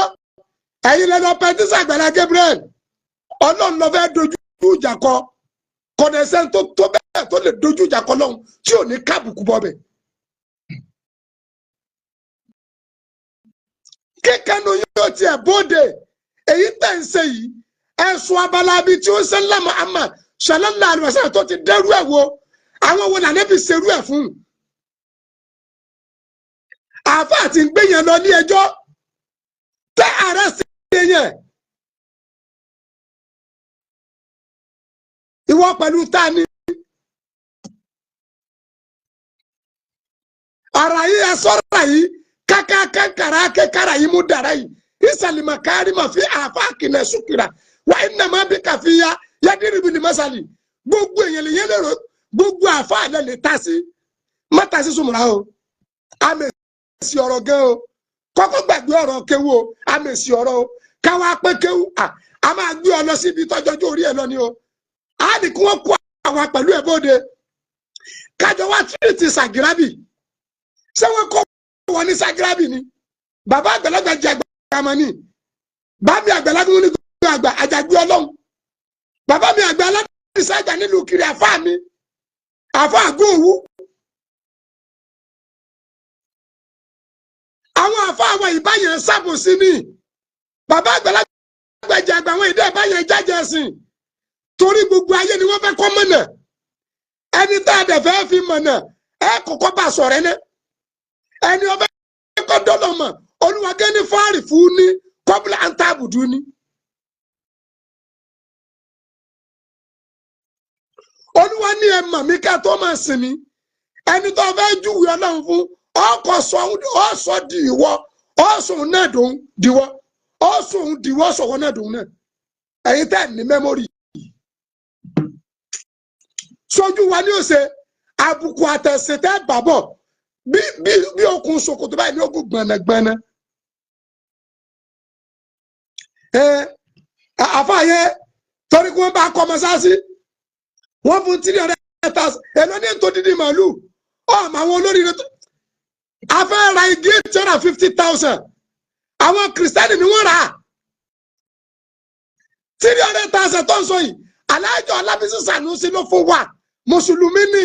ẹ̀yin lẹ́nu pẹtísà Àgbàlá Gabriel, Ọlọ́run ló fẹ́ dojú ìjà kọ. Kọ̀dẹ̀sẹ̀ tó tó bẹ́ẹ̀ tó lè dojú ìjà kọ lọ́hùn tí ò ní kábùkù bọ́ bẹ̀. Kíkẹ́nu yóò tiẹ̀ bóde. Èyí tẹ̀ ń ṣe yìí, ẹ̀sùn abala bíi tí ó ń ṣe ńlá Muhammad sallallahu alaihi wasallam tó ti dẹ́rú ẹ̀ wo, àwọn wo lànà bí ṣerú ẹ̀ fún? Àáfàá ti ń gbé yẹn lọ ní ẹjọ́ tẹ́ àrẹ́sì yẹn. Ìwọ pẹ̀lú ta ni? Ara yìí ẹ sọ́ra yìí káká kankara kékara yìí mú dara yìí isalima karima fi àáfàá kìnà sukira wa ìnàmá bí kàfíyà yadiribu ni masali. Gbogbo èèyàn lè yẹn lérò, gbogbo àáfàá lè lè ta sí, má ta sí sùmùrà o. Àmèsì ọ̀rọ̀ gẹ́ o, kọ́kọ́ gbàgbé ọ̀rọ̀ kéwu o, àmèsì ọ̀rọ̀ o. Káwa pé kéwu a máa gbé ọ lọ síbi tọ́jọ́jú orí ẹ̀ lọ ni o. A ní kí wọ́n kó àwa pẹ̀lú ẹ̀ bóde kájọ wá tírìtì Sàgírábì. Ṣé wọ́n kọ́ wọn ní Sàgírábì ni? Bàbá àgbàlagbà jẹ àgbà mọ́ ni. Bàbá àgbàlagbà ní gbogbo àgbà àjàgbé ọlọ́run. Bàbá mi àgbà aládìsá àgbà nílùú kiri, àfáà mi àfáà àgọ́ òwú. Àwọn àfáà àwọn ìbáyẹn sábòsí ni. Bàbá àgbàlagbà jẹ àgbà, àwọn ìdá ìbáyẹn jájẹ ẹ̀sìn torí gbogbo ayé ni wọ́n fẹ́ kọ́ mọ̀nà. Ẹni tá a dẹ̀ fẹ́ fi mọ̀nà, ẹ kọ́kọ́ bá sọ̀rọ̀ ẹ ní ẹni ọbẹ̀ kọ́ dọ́lọ̀ mọ̀. Olúwagẹ́ ní fáàrì fún ní kọ́bùlà àǹtàbùdù ni. Olúwa ní ẹ mọ̀ mí ká tó máa sìn mí. Ẹni tó fẹ́ júwe Ọlọ́run fún ọkọ̀ sọ di ìwọ, ọ̀sùn náà dòun diwọ, ọ̀sùn diwọ sọ̀wọ́ náà dòun náà. Ẹ̀yin tẹ́ ní mẹ́mórì sójú wa ní òsè àbùkù àtẹ̀sìn tẹ́ bàbọ̀ bí bí bí okùn ṣòkòtò báyìí ní okùn gbọ̀nàgbọ̀nà. Ẹ àfààyè torí kí wọ́n bá kọ́ mọ́sáàsì, wọ́n fún 300,000. Èló ní ètò dídì màálù ọmọ àwọn olóríire tó a fẹ́ ra igi 850,000. Àwọn kìrìsìtẹ́nì ni wọ́n rà á 300,000 tó ń sọ yìí. Aláàjọ Ọlábísí Sànúsí ló fún wa, mùsùlùmí ni.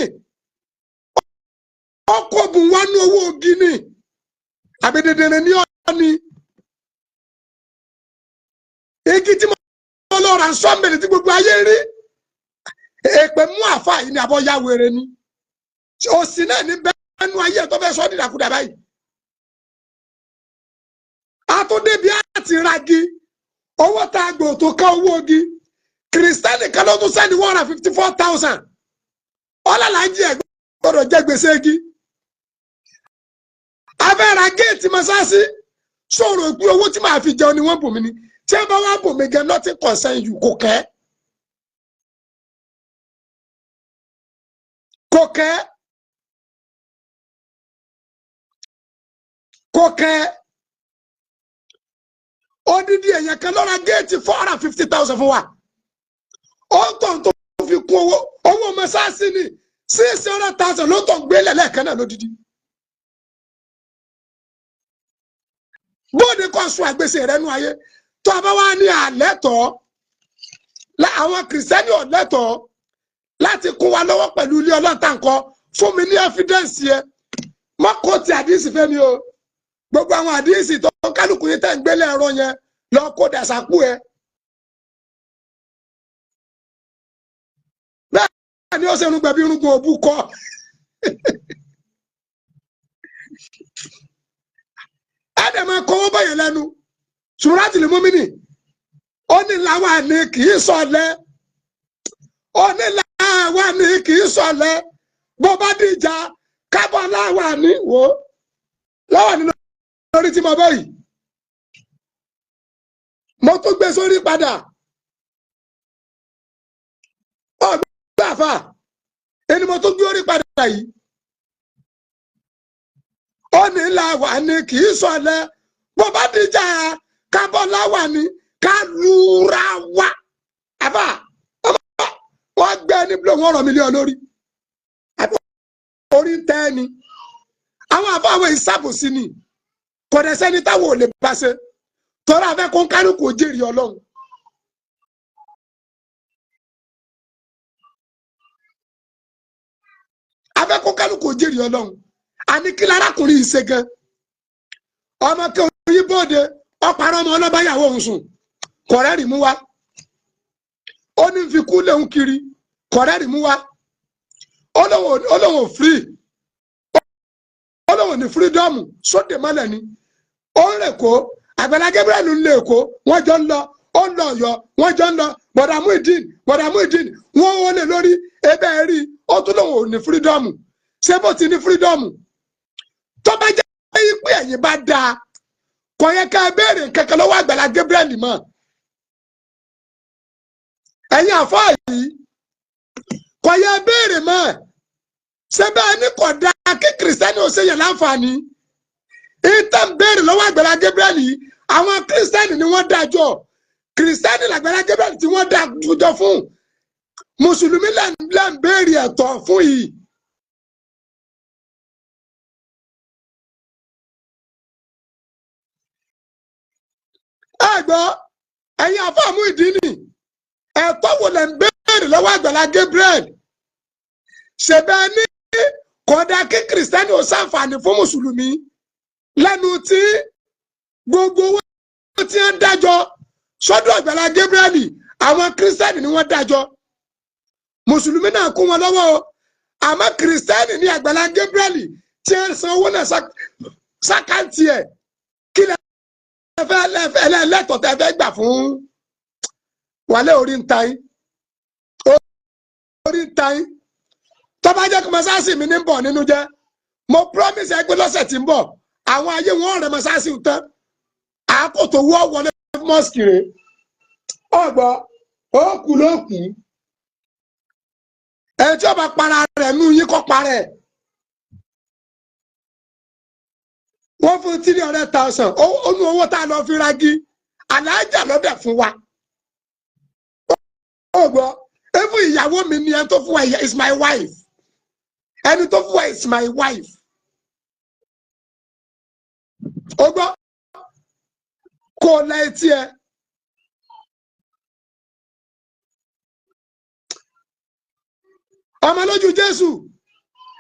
Ọkọ̀ bùn wá ní owó ogi ni àbẹ̀dẹ̀dẹ̀rẹ̀ ní ọ̀ni igi tí mo lọ rà sọ́ọ̀mẹ̀lì tí gbogbo ayé rí. Èpè mú àfa yìí ni àbọ̀ ya wèrè ni. Òsì náà ní bẹ́ẹ̀nu ayé tó fẹ́ sọ dídàkudà báyìí. Àtúndébi àti ragi owó tá a gbò tó ká owó ogi. Kìrìsìtẹ́nì kan ló tún sẹ́ni 154,000. Ọlọ́làjì ẹ̀ gbọ́dọ̀ jẹ́ gbèsè igi. Abẹ́ra géètì mọ́sáàsì sọ̀rọ̀ pé owó tí màá fi jẹun ni wọ́n bù mí ni. Tí ẹ bá wá bù mí gan, nothing concern you. Kò kẹ́, kò kẹ́, kò kẹ́. Odidi èèyàn kan lọ́ra géètì 450,000 fún wa. Ó ń tọ̀ tó fi kún owó mọ́sáàsì ni 600,000 ló tọ̀ gbélé lẹ́ẹ̀kan náà lódidi. Bóde kọ́ sọ àgbèsè rẹ nú ayé tó a bá wá ní àlẹ́ tọ́ àwọn kìrìsìtẹ́nì ò lẹ́tọ̀ọ́ láti kún wa lọ́wọ́ pẹ̀lú ilé ọlọ́ta nǹkan. Fún mi ní ẹ́fídẹ́ǹsì yẹ. Má kó ti àdísì fẹ́ mi o. Gbogbo àwọn àdíìsì tó ń kálukú yín tẹ̀ ń gbélé ẹ̀rọ yẹn lọ kó dàsákú ẹ. Bẹ́ẹ̀ ni ó ṣe irúgbẹ́ bí irúgbọ́n òbú kọ́. Ẹ dẹ̀ máa kọ́wọ́ báyẹn lẹ́nu. Sùràtìlì Mùmínì ó ní làwa ni kì í sọ̀lẹ̀, ó ní làwa ni kì í sọ̀lẹ̀, bó bá dìjà kábọ̀ láwa ní wò láwa ní lórí tí mo bẹ́ yìí, mo tún gbé sórí padà. Ọgbà àfà ẹni mo tún gbé orí padà yìí. Ó ní làwa ni kì í sọ̀lẹ̀, bó bá dìjà kábọ̀ láwa ní ká lura wa. Àfà wọ́n gbé ní bí wọ́n rọ̀ mí lé ọ lórí orí ń tẹ́ ni. Àwọn àfọ àwọn ìsàbòsí ni, kò dẹ̀ sẹ́ni táwọn ò lè bá ṣe tọ́lá fẹ́ kó ń kálukú jèrè Ọlọ́run. Afẹ́ kó kálukú jèrè Ọlọ́run. Àní kí lárákùnrin yìí ṣe gan. Ọmọ kí oyin bóde ọ̀parọ́ ọmọ ọlọ́bàyàwó òun sùn, kọ̀rẹ́rì mú wa. Ó ní fi kú léun kiri, kọ̀rẹ́rì mú wa. Ó lóun ò free, ó lóun ò ní freedom sóde mọ́lẹ̀ ni. Ó ń rè kó Àgbàlá Gabriel ń lé Èkó, wọ́n jọ ń lọ. Ó ń lọ Ọ̀yọ́, wọ́n jọ ń lọ. Bọ̀dà Muideen, bọ̀dà Muideen, wọ́n wọlé lórí ebe rí. Ó tún lóun ò ní freedom. Ṣé bó ti ní freedom? Tó bá jẹ́ pé ẹ̀yin bá dáa, kò yẹ ká béèrè kankan lọ́wọ́ Àgbàlá Gabriel mọ́. Ẹ̀yin àfáà yìí kò yẹ béèrè mọ́. Ṣé bẹ́ẹ̀ ni kò dáa kí kìrìsìtẹ́nì ò ṣe yẹn láǹfààní? Ìtàn béèrè lọ́wọ́ Àgbàlá Gabriel yìí, àwọn kìrìsìtẹ́nì ni wọ́n dájọ́. Kìrìsìtẹ́nì làgbàlá Gabriel tí wọ́n dájọ́ fún. Mùsùlùmí lẹ́ ń béèrè ẹ̀tọ́ fún yìí. Ẹ gbọ́, ẹ̀yin àfáà Muyideen, ẹ̀tọ́ wo lẹ́ ń béèrè lọ́wọ́ Àgbàlá Gabriel? Ṣèbẹ́ ní kódà kí kìrìsìtẹ́nì ò ṣàǹfààní fún mùsùlùmí lẹ́nu tí gbogbo owó tí ń dájọ́ sọ́dọ̀ Àgbàlá Gabriel, àwọn kìrìsìtẹ́nì ni wọ́n dájọ́. Mùsùlùmí náà kún wọn lọ́wọ́ o, àmọ́ kìrìsìtẹ́nì ní Àgbàlá Gabriel tí ń san owó náà sákàǹtì ẹ̀. Kí lẹ fẹ́ lẹ́tọ̀ọ́ tẹ́ fẹ́ gbà fún wàlẹ́? Orí ń ta yín, orí ń ta yín. Tó bá jẹ́ kí mọ́sáàsì mi ní bọ̀ nínú jẹ́, mo promise ẹ pé lọ́sẹ̀ tí ń bọ̀, àwọn ayé wọn rẹ̀ mọ́sáàsì tán. Àkótó wọ́ wọlé mọ́sìkì rẹ̀. Ọgbọ́ ó kú ló kú. Ẹni tí ó bá para rẹ̀ nú yín kọ́ para ẹ̀. Wọ́n fún 300,000. Ó nu owó tá a lọ fi ragi alájà lọ́dẹ̀ fún wa. Ó gbọ́, even ìyàwó mi ni ẹni tó fún wa is my wife. Ẹni tó fún wa is my wife. Ó gbọ́, kó o la etí ẹ. Ọmọ lójú Jésù,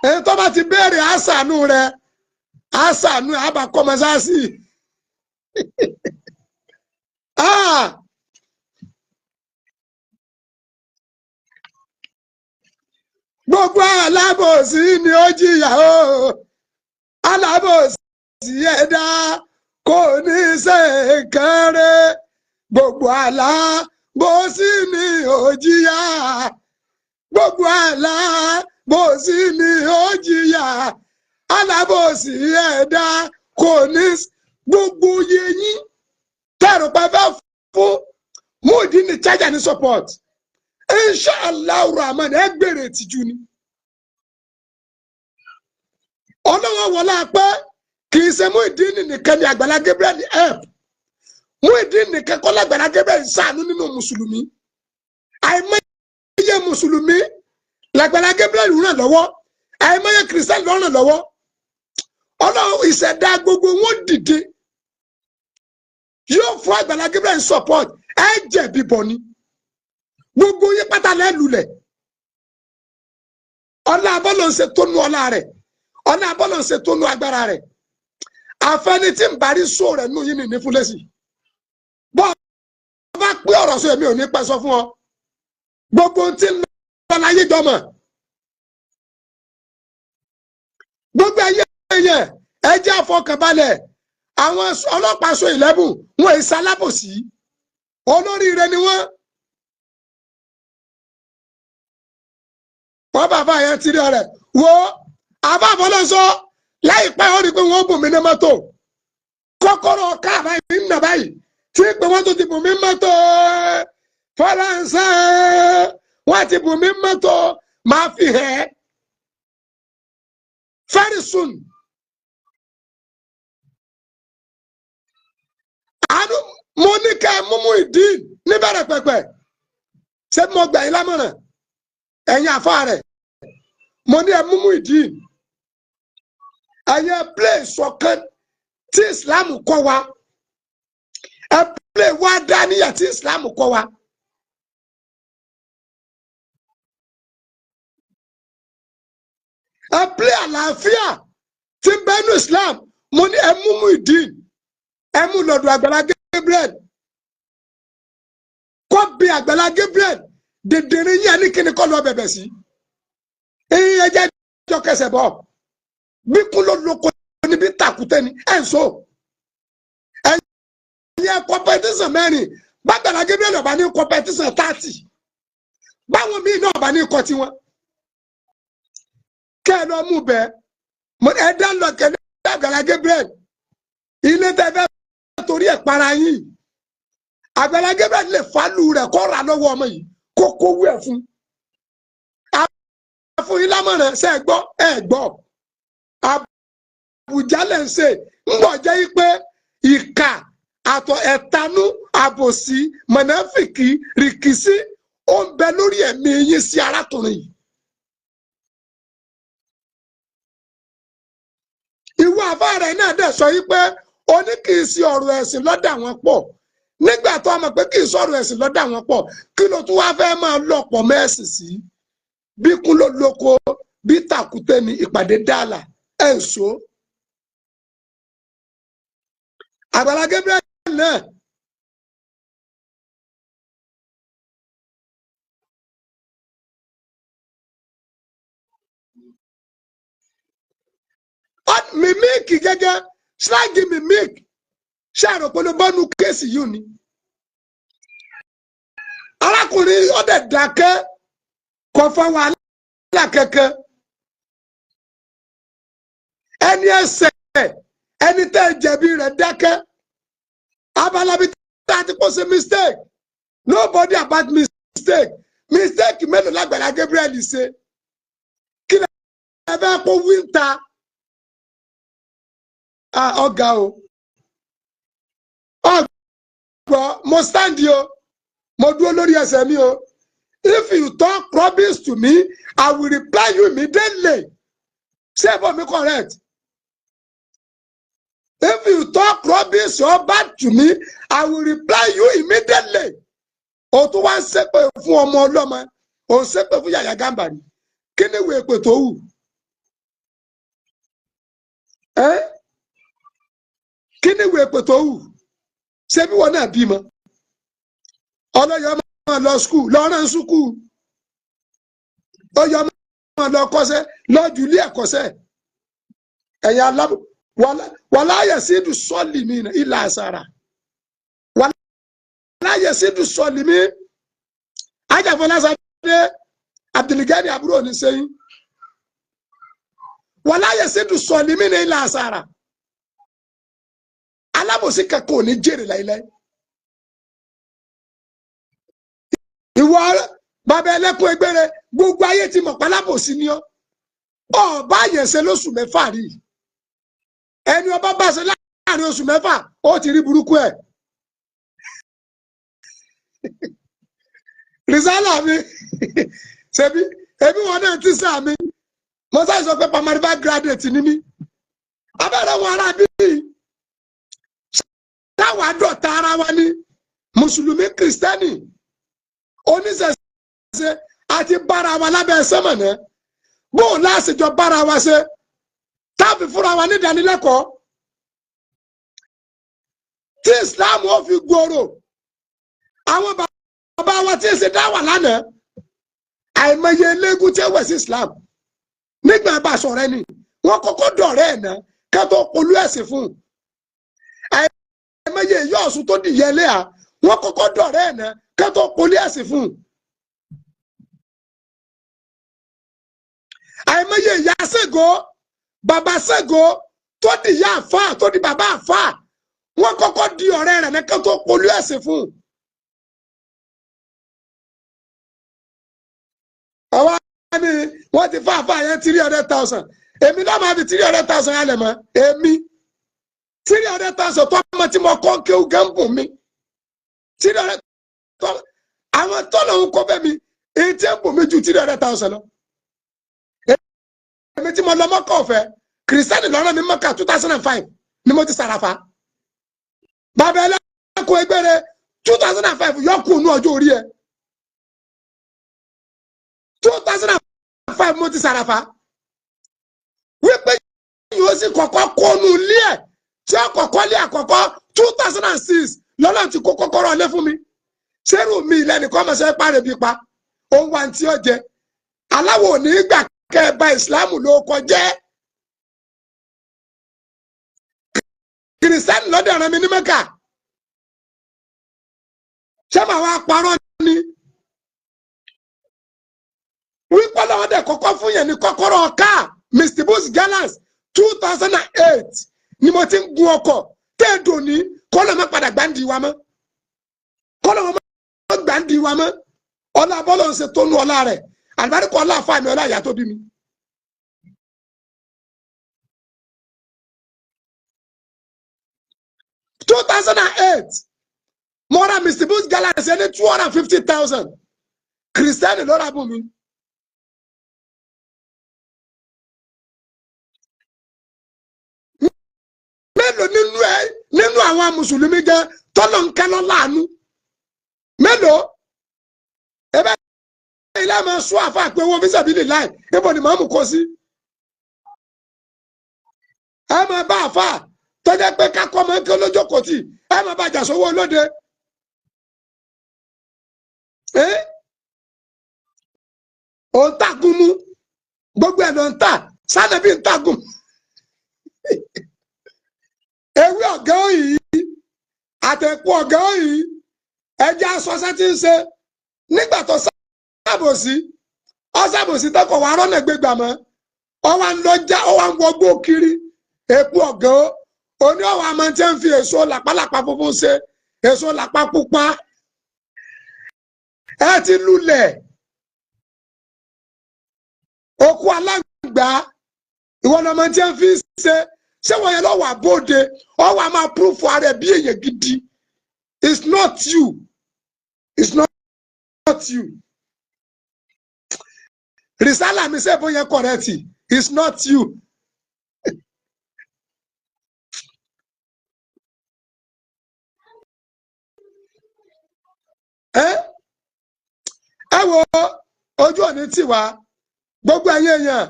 èyí tó bá ti béèrè àṣàánú rẹ, àṣàánú àbàkọ́ mọ́sáàsì. Ah! Gbogbo alábòsí ni ó jìyà o, alábòsí ẹ̀dá kò ní ṣe nǹkan rẹ̀. Gbogbo alábòsí ni ó jìyà, gbogbo alábòsí ni ó jìyà, alábòsí ẹ̀dá kò ní. Gbogbo yẹyìn tẹ̀rù pa fẹ́ fún Muyideen ní charger ní support, inshallah rahman, ẹ gbèrè ìtìjú ni. Ọlọ́wọ́ wọlé apẹ́ kì í ṣe Muyideen nìkan ni Àgbàlá Gabriel help. Muyideen nìkan kọ́ l'Àgbàlá Gabriel ṣàánú nínú mùsùlùmí. Àìmọye mùsùlùmí l'Àgbàlá Gabriel ràn lọ́wọ́, àìmọye kìrìsìtẹ́nì ló ràn lọ́wọ́. Ọlọ́run ìṣẹ̀dá gbogbo wọn dìde yóò fún Àgbàlá Gabriel support. Ẹ jẹ̀bi bọ̀ ni gbogbo yín pátá lẹ́lulẹ̀. Ọlá abọ́lọ̀ ń ṣe tó nu ọlá rẹ̀, ọlá abọ́lọ̀ ń ṣe tó nu agbára rẹ̀. Àfẹni tí ń bá rí sóò rẹ̀ nù yín ní fúlẹ́sì. Bọ́ ọ bá pé ọ̀rọ̀ sọ, èmi ò ní pẹ́ sọ fún ọ. Gbogbo ohun tí ń lọ láyé jọmọ̀. Gbogbo ayé yẹn, ẹ jẹ́ àfọkànbalẹ̀. Àwọn ọlọ́pàá so ìlẹ́bùn wọn èsì alábòsí, olóríire ni wọ́n. Wọ́n bàbá yẹn ti rí ọ̀rẹ́ wo àbá àfọlọ́sọ láìpẹ́, ó rí i pé wọ́n bùn mí ní mọ́tò, kọ́kọ́rọ́ káà báyìí ń nà báyìí tí pé wọ́n tó ti bùn mí mọ́tò. Fọláńsá, wọ́n ti bùn mí mọ́tò, máa fi hẹ́ very soon. Àánú mo ní kẹ́ ẹ múmú ìdí níbẹ̀rẹ̀ pẹ̀pẹ̀. Ṣé mo gbà yín lámọ̀ràn, ẹ̀yin àfa rẹ̀? Mo ní ẹ múmú ìdí, ẹ̀yin play ṣọ̀kan tí Islam kọ́ wa, ẹ play wá dáníyà tí Islam kọ́ wa. Ẹ play àlàáfíà tí ń bẹ́nu Islam. Mo ní ẹ múmú ìdí, ẹ mú lọ́dọ̀ Àgbàlá Gabriel, kọ́ bí Àgbàlá Gabriel dèdèrè yín ẹni kíni kọ́ lọ bẹ̀bẹ̀ sí. Ẹ̀yin ẹjẹ́ jọ kẹsẹ̀ bọ̀ bí kún ló lóko níbi tàkútẹ́ ni ẹ̀ ń so. Ẹ̀yin ẹ̀ competition mẹ́rin bàgbàlá Gabriel ọba ní competition 30, báwọn míì náà ọba ní kọ́ tiwọn. Kẹ́ ẹ lọ mú bẹ́ẹ̀, ẹ dá lọ kẹ́lẹ́ Àgbàlá Gabriel ilé tẹ́ fẹ́ torí ẹ̀ para yín. Àgbàlá Gabriel lè fálù rẹ̀ kọ́ ra lọ́wọ́ ọmọ yìí, kó kówó ẹ̀ fún fún yín lámọ̀ràn. Ṣe é gbọ́? Ẹ gbọ́, Àbújá lẹ̀ ń ṣe ń bọ̀ jẹ́ yí pé ìkà àtọ̀ ẹ̀tanú àbòsí mọ̀nàfìkì rìkìsí ó ń bẹ lórí ẹ̀mí yín sí arákùnrin yìí. Ìwọ àfa rẹ̀ náà dẹ̀ sọ yí pé ó ní kì í sí ọ̀rọ̀ ẹ̀sìn lọ́dà wọn pọ̀. Nígbà tó mọ̀ pé kì í sọ̀rọ̀ ẹ̀sìn lọ́dà wọn pọ̀, kí ló tún wá fẹ́ máa lọ̀pọ̀ mẹ́sìn sí? Bí kún ló lóko bí tàkúté ni ìpàdé dàlà ẹ̀ ń so. Àgbàlá Gabriel náà mímíkì gẹ́gẹ́ ṣáàgì mímíkì ṣe àròpọ̀ ló bọ́nu kéèsì yìí ni. Arákùnrin ọdẹ dákẹ́, kò fa wàhálà kankan. Ẹni ẹsẹ̀ ẹni tẹ́ ẹ jẹ̀bi rẹ̀ dákẹ́. Abalabi tá a ti kó ṣe mistake, nobody about mistake. Mistake mélòó l'Àgbàlá Gabriel ṣe? Kí lè fẹ́ kó wíńtà ọ̀gá o? Ọgbọ mo stand o, mo dúró lórí ẹsẹ̀ mi o. If you talk rubbish to me, I will reply you immediately. Ṣé ẹ bọ̀ mi correct? If you talk rubbish or bad to me, I will reply you immediately. O tún wá ń ṣépè fún ọmọ ọlọ́mọ, o ń ṣépè fún Yàyà Gàmbàrí. Kí ni ìwé èpè tó wù ẹ́? Kí ni ìwé èpè tó wù? Ṣé bí wọn náà bímọ, ọlọ́yọ̀ máa lọ skul, lọ́rán sukù, ọyọ máa lọ kọ́ṣẹ́, lọ́jù ilé ẹ̀kọ́ṣẹ́. Ẹ̀yà alábò wàláyà sídù sọ́ọ̀lì mi ìlà àṣàrà, wàláyà sídù sọ́ọ̀lì mi. Ajáfọlásadé Abdulgani àbúrò ní sẹ́yìn, wàláyà sídù sọ́ọ̀lì mi ìlà àṣàrà. Alábòsí kankan ò ní jèrè láíláí. Ìwọ bàbá ẹlẹ́kùn ẹgbẹ́rẹ́, gbogbo ayé ti mọ̀ pálábòsí ni ọ́. Ọba àyẹ̀sẹ̀ lóṣù mẹ́fà rí ẹni ọba bá ṣe láàrin oṣù mẹ́fà, ó ti rí burúkú ẹ̀. Rìsálà mi, ṣebí ebi wọn náà ti sá mi. Mo sáré sọ pé primary five graduate ni mí. Abẹ́rẹ́ wọn ará bíi táwa dọ̀tá ara wa ní mùsùlùmí, kìrìsìtẹ́nì, oníṣẹ̀ṣe àti bára wa lábẹ́ sẹ́mọ̀nà. Bóun láṣejọ bára wa ṣe táàbì fúnra wa ní ìdánilẹ́kọ̀ọ́. Tí Islam ó fi gbòòrò, àwọn bàbá wa tí ń ṣe dáwà lánàá, àìmọye eléégún tí ó wẹ̀ sí Islam nígbà bá a sọ̀rọ̀ ẹni, wọ́n kọ́kọ́ dọ̀rẹ́ ẹ̀ náà ká tó polú ẹ̀sìn fún un. Àìmọye ìyá Ọ̀ṣun tó dìyẹ lé à, wọ́n kọ́kọ́ dọ̀rẹ́ ẹ̀ náà ká tó polú ẹ̀sìn fún un. Àìmọye ìyá Ṣàngó, bàbá Ṣàngó tó di ìyá àfáà, tó di bàbá àfáà, wọ́n kọ́kọ́ di ọ̀rẹ́ rẹ̀ náà ká tó polú ẹ̀sìn fún un. Ọwọ́ ni wọ́n ti fáfáà yẹn 300,000. Èmi náà máa fi 300,000 yẹn lẹ̀ mọ́. Èmi 300,000 tó ọmọ tí mo kọ́ ń kéwú gán bùn mi 300 tó àwọn tó lòun kó bẹ́ẹ̀ mi, èyí tí ń bùn mi ju 300,000 lọ. Èmi tí mo lọ mọ́kà ọ̀fẹ́, kìrìsìtẹ́nì lọ́rọ̀ mi mọ́kà 2005 ni mo ti sàràfà. Bàbá ẹlẹ́kùn ẹgbẹ́rẹ́ 2005 yọkù nú ọjọ́ orí ẹ. 2005 mo ti sàràfà. Wípé yóò sì kọ́kọ́ kónú ilé ẹ̀ tí ó kọ́kọ́ lé àkọ́kọ́ 2006 lọ́nà tí kò kọ́kọ́rọ́ lé fún mi. Sẹ́rù mi lẹ́nìkan ọmọ sẹ́ pàrẹ̀ bí pa òun wa tí ó jẹ. Aláwọ̀ ò ní gbà kẹ́ ẹ bà ìsìláàmù ló kọjẹ́. Kìrìsìtẹ́nì lọ́dọ̀ ẹ̀ràn mi ní Mẹ́kà. Ṣé màá wá parọ́ ni? Wípé lọ́wọ́ dẹ̀ kọ́kọ́ fún yẹn ní kọ́kọ́rọ́ káà Mr. Booz Gallas 2008 ni mo ti ń gun ọkọ̀ téèdò ní kọ́lọ́ mọ́ padà gbàǹdì wa mọ́. Kọ́lọ́ mọ́ gbàǹdì wa mọ́. Ọlá bọ́lọ̀ ń ṣe tónú ọlá rẹ̀. Àlùbáríkọ ọlá àfa mi, ọlá ìyá tó bí mi. 2008 mo ra Mr. Booz Gallas ní 250,000. Kìrìsìtẹ́nì ló ra bùn mi. Mélòó nínú ẹ nínú àwọn mùsùlùmí gan tọ́lọ̀ ń kẹ́ lọ láàánú? Mélòó? Ebe ilé máa sún àfa pé owó fíṣàbílì láì níbo ni màmú kó sí? Ẹ máa bá àfa tọ́jà pé kákọ́ máa ń kí olójókòó tì, ẹ máa bá jàsówó olóde. Ò ń tàgùn mú gbogbo ẹ̀ ló ń tà sánàbí ń tàgùn. Ewé ọ̀gá òyì àtẹ̀kù ọ̀gá òyì ẹja sọ́sẹ́ tí ń ṣe nígbà tó sábòsí ọ̀sábòsí tọkọ̀ wà rọ́nà gbégbà mọ́ ọwà ń lọ́jà ọwà ń wọgbó kiri èkú ọ̀gá oní ọwà máa ti ń fi èso làpálàpá funfun ṣe èso làpá pupa ẹ ti lulẹ̀ òkú aláǹgbá ìwọ lọmọ tí ń fi ṣe ṣé wọ́n yẹn lọ́wọ́ àbóde ọwọ́ a máa púrúfù ara ẹ̀ bí èèyàn gidi. It's not you, it's not you. Risala mi ṣe bóyá correct, it's not you. Ẹ wo ojú òní tiwa gbogbo ẹ̀yin èèyàn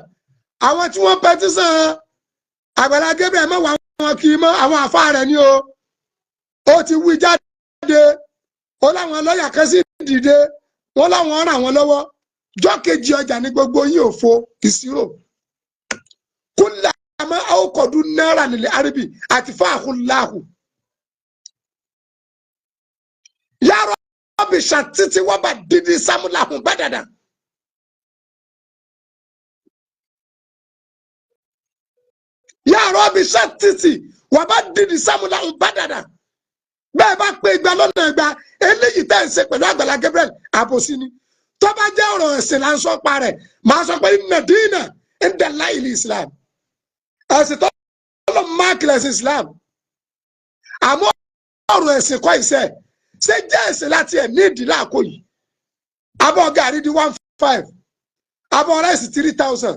àwọn tí wọ́n pẹtísàn Àgbàlá Gabriel mọ̀ wá wọn kì í mọ́ àwọn àfa rẹ̀ ni o. Ó ti wí jáde, ó láwọn lọ́ọ̀yà kan sì dìde, wọ́n láwọn ràn wọ́n lọ́wọ́. Jọ́ kejì ọjà ní gbogbo yín òfo ìṣirò. Kúlẹ̀ àmọ́ àwòkọ̀dún náírà nílẹ̀ àríbì àti fáàkùn láàkù. Yàrá ọbì ṣàtìtì wọ́n bá dídí sámúláhùn bá dàda. Yàrá ọbì ṣàtìtì wọ́n bá dídí sámúláhùn bá dàda. Bẹ́ẹ̀ bá pé igba lọ́nà igba, eléyìí tẹ́ ń ṣe pẹ̀lú Àgbàlá Gabriel àbòsí ni. Tó bá jẹ́ ọ̀rọ̀ ẹ̀sìn là ń sọ pa rẹ̀, màá sọ pé inna dina inda Allahi Islam. Ẹ̀sìn tó lọ máàkì lẹ̀sìn Islam. Àmọ́ ọ̀rọ̀ ẹ̀sìn kọ́ ìṣe ṣé jẹ́ ẹ̀sìn láti ẹ̀ ní ìdílé àkó yìí. Abọ́ gàrí di 1.5, abọ́ ráìsì 3,000,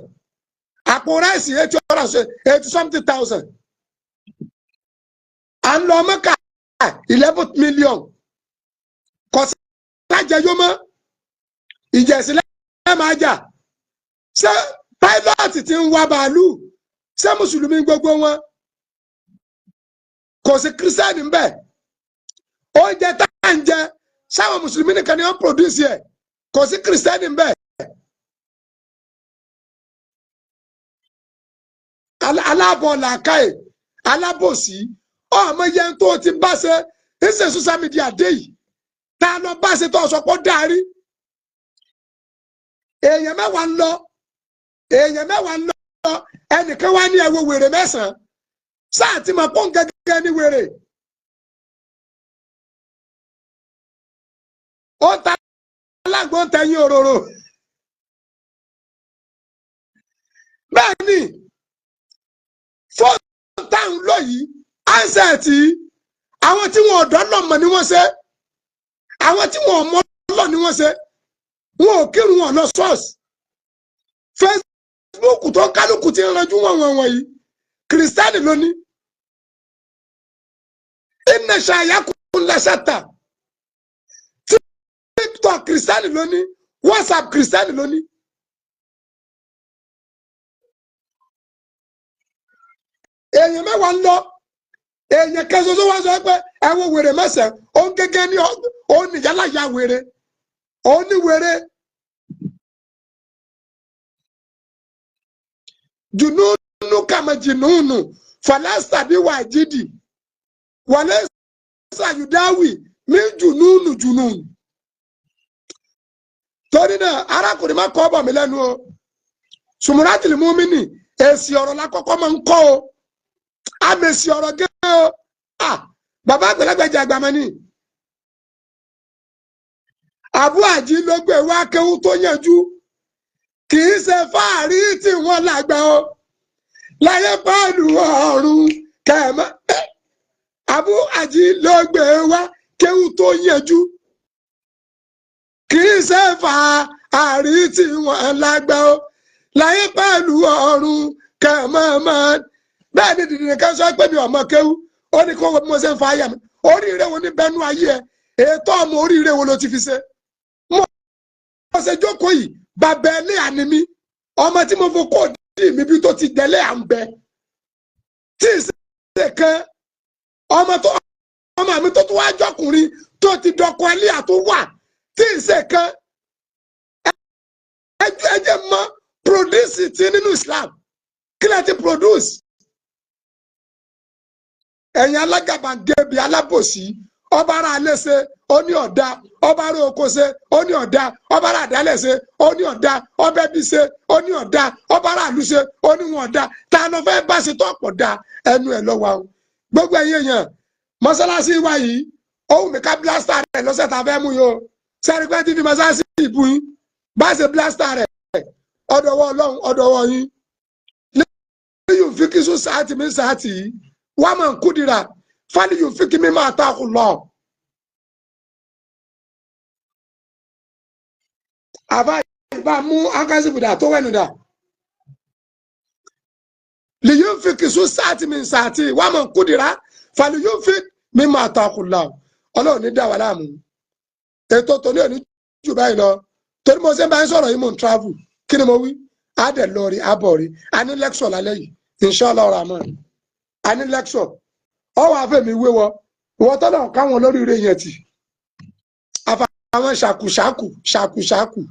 àpò ráìsì 80 something thousand. À ń lọ Mẹ́kà 11 million. Kò sí lájẹjọ́ mọ́, ìjẹ̀sílẹ̀ máa jà. Ṣé pílọ́ọ̀tì ti ń wa bàálù? Ṣé mùsùlùmí gbogbo wọn? Kò sí kírísítẹ́nì ń bẹ̀. Oúnjẹ tá à ń jẹ, sáwọn mùsùlùmí nìkan ni wọ́n produce ẹ̀? Kò sí kìrìsìtẹ́nì ń bẹ. Aláàbọ̀ làákàyè, alábòsí, ọmọ yẹn tó ti bá ṣe ń ṣe social media dé yìí, tá a lọ bá ṣe tó sọ pé ó darí. Èèyàn 10 ń lọ, èèyàn 10 ń lọ, ẹnìkan wá ní ẹ wo wèrè 9, sáà tí mà pọ́n gẹ́gẹ́ ní wèrè. Ó ta alágbó ń tẹ̀yìn òróró. Bẹ́ẹ̀ ni fóònù táwọn lò yìí, ánsẹ̀tì àwọn tí wọn ọ̀dọ́ lọ́mọ ni wọ́n ṣe, àwọn tí wọn ọmọ lọ ni wọ́n ṣe, wọn ò kírun, wọn lọ ṣọ́ọ̀ṣì. Facebook tó kálukú ti ń ranjú wọn wọn wọ̀nyí, kìrìsìtẹ́nì lónìí. Inna ṣàyàkùn lẹ́sẹ̀tà. TikTok kìrìsìtẹ́nì lónìí, WhatsApp kìrìsìtẹ́nì lónìí. Èèyàn 10 ń lọ, èèyàn kan ṣoṣo wá sọ pé ẹ wo wèrè 9, òun gẹ́gẹ́ ní òun nìyálà ya wèrè, òun ní wèrè. Jùnúnú kàmá jìnnúnù fàlásà bí wà jídì wàlẹ́ sàyùdáwì mí jùnúnù jùnúnù. Torí náà arákùnrin má kọ́ bọ̀ mí lẹ́nu o. Sùmùràtìlì múmínì, èsì ọ̀rọ̀ la kọ́kọ́ máa ń kọ́ o. Àmèsì ọ̀rọ̀ gẹ́ o. Bàbá àgbàlagbà jẹ́ àgbàmọ́ ni. Àbú àjí ló gbé wá kéwú tó yanjú. Kì í ṣe fáàrí tí wọ́n lágbà o. Láyé pẹ̀lú ọ̀run kẹ̀mọ́. Àbú àjí ló gbé wá kéwú tó yanjú. Kì í ṣe fáàrí tí wọ́n lágbà o. Láyé pẹ̀lú ọ̀run kẹ̀mọ́. Bẹ́ẹ̀ ni dìdì nìkan sọ pé mi ò mọ kéwú. Ó ní kó wo bí mo ṣe ń fa ayé mi. Oríire wo ní bẹnu ayé ẹ? Ètò ọmọ oríire wo ló ti fi ṣe? Mo ṣe jókòó yìí, bàbá ẹlẹ́yà ni mí. Ọmọ tí mo fọ kó dì mí bí tó ti dẹ́lẹ́ à ń bẹ. Tí ì ṣe kan, ọmọ mi tó tún wá jọkùnrin tó ti dọkọ ẹlẹ́yà tó wà. Tí ì ṣe kan, ẹ jẹ́ mọ́ produce ti nínú Islam. Kí lẹ ti produce? Ẹ̀yin alágàbàgebè alábòsí, ọba ara alẹ́ ṣe ó ní ọ̀dà, ọba ara oko ṣe ó ní ọ̀dà, ọba ara àdálẹ̀ ṣe ó ní ọ̀dà, ọba ẹbí ṣe ó ní ọ̀dà, ọba ara àlú ṣe ó ní wọn ọ̀dà. Ta ló fẹ́ bá ṣe tó ọ̀pọ̀ da ẹnu ẹ̀ lọ́wọ́ o. Gbogbo ẹ̀yin èèyàn, mọ́sálásí wa yìí, ó wù mí ká blasta rẹ̀ lọ́sẹ̀ tá a fẹ́ mú yìí o. Sẹ́ni pé tí fi mọ́sálásí ìbú yín bá ṣe blasta rẹ̀, ọ̀dọ̀wọ́ Ọlọ́run, ọ̀dọ̀wọ́ yín. Lẹ́yìn fíkísù sáàtì mi sáàtì yìí, wọ́n máa ń kúdìrà fáliyù fíkí mi máa ta kù lọ. Àbá ìbá mú akásìbùdà tó wẹ̀nù dà. Lìyún fíkísù sáàtì mi sáàtì, wọ́n máa ń kúdìrà fáliyù fíkí mi máa ta kù lọ. Ọlọ́run ní dá wa láàmú. Ètò tòní òní jù báyìí lọ. Torí mo ṣe ń bá yín sọ̀rọ̀ yìí, mò ń travel. Kí ni mo wí? Á dẹ̀ lọ rí, á bọ̀ rí. A ní lecture lálẹ́ yìí. Inshallah Rahman. A ní lecture. Ọwọ́ afẹ́mi wé wọ. Ìwọ tọ́lọ̀ káwọn olóríire yẹn tì. Àfàwọn ṣàkùṣàkù ṣàkùṣàkù.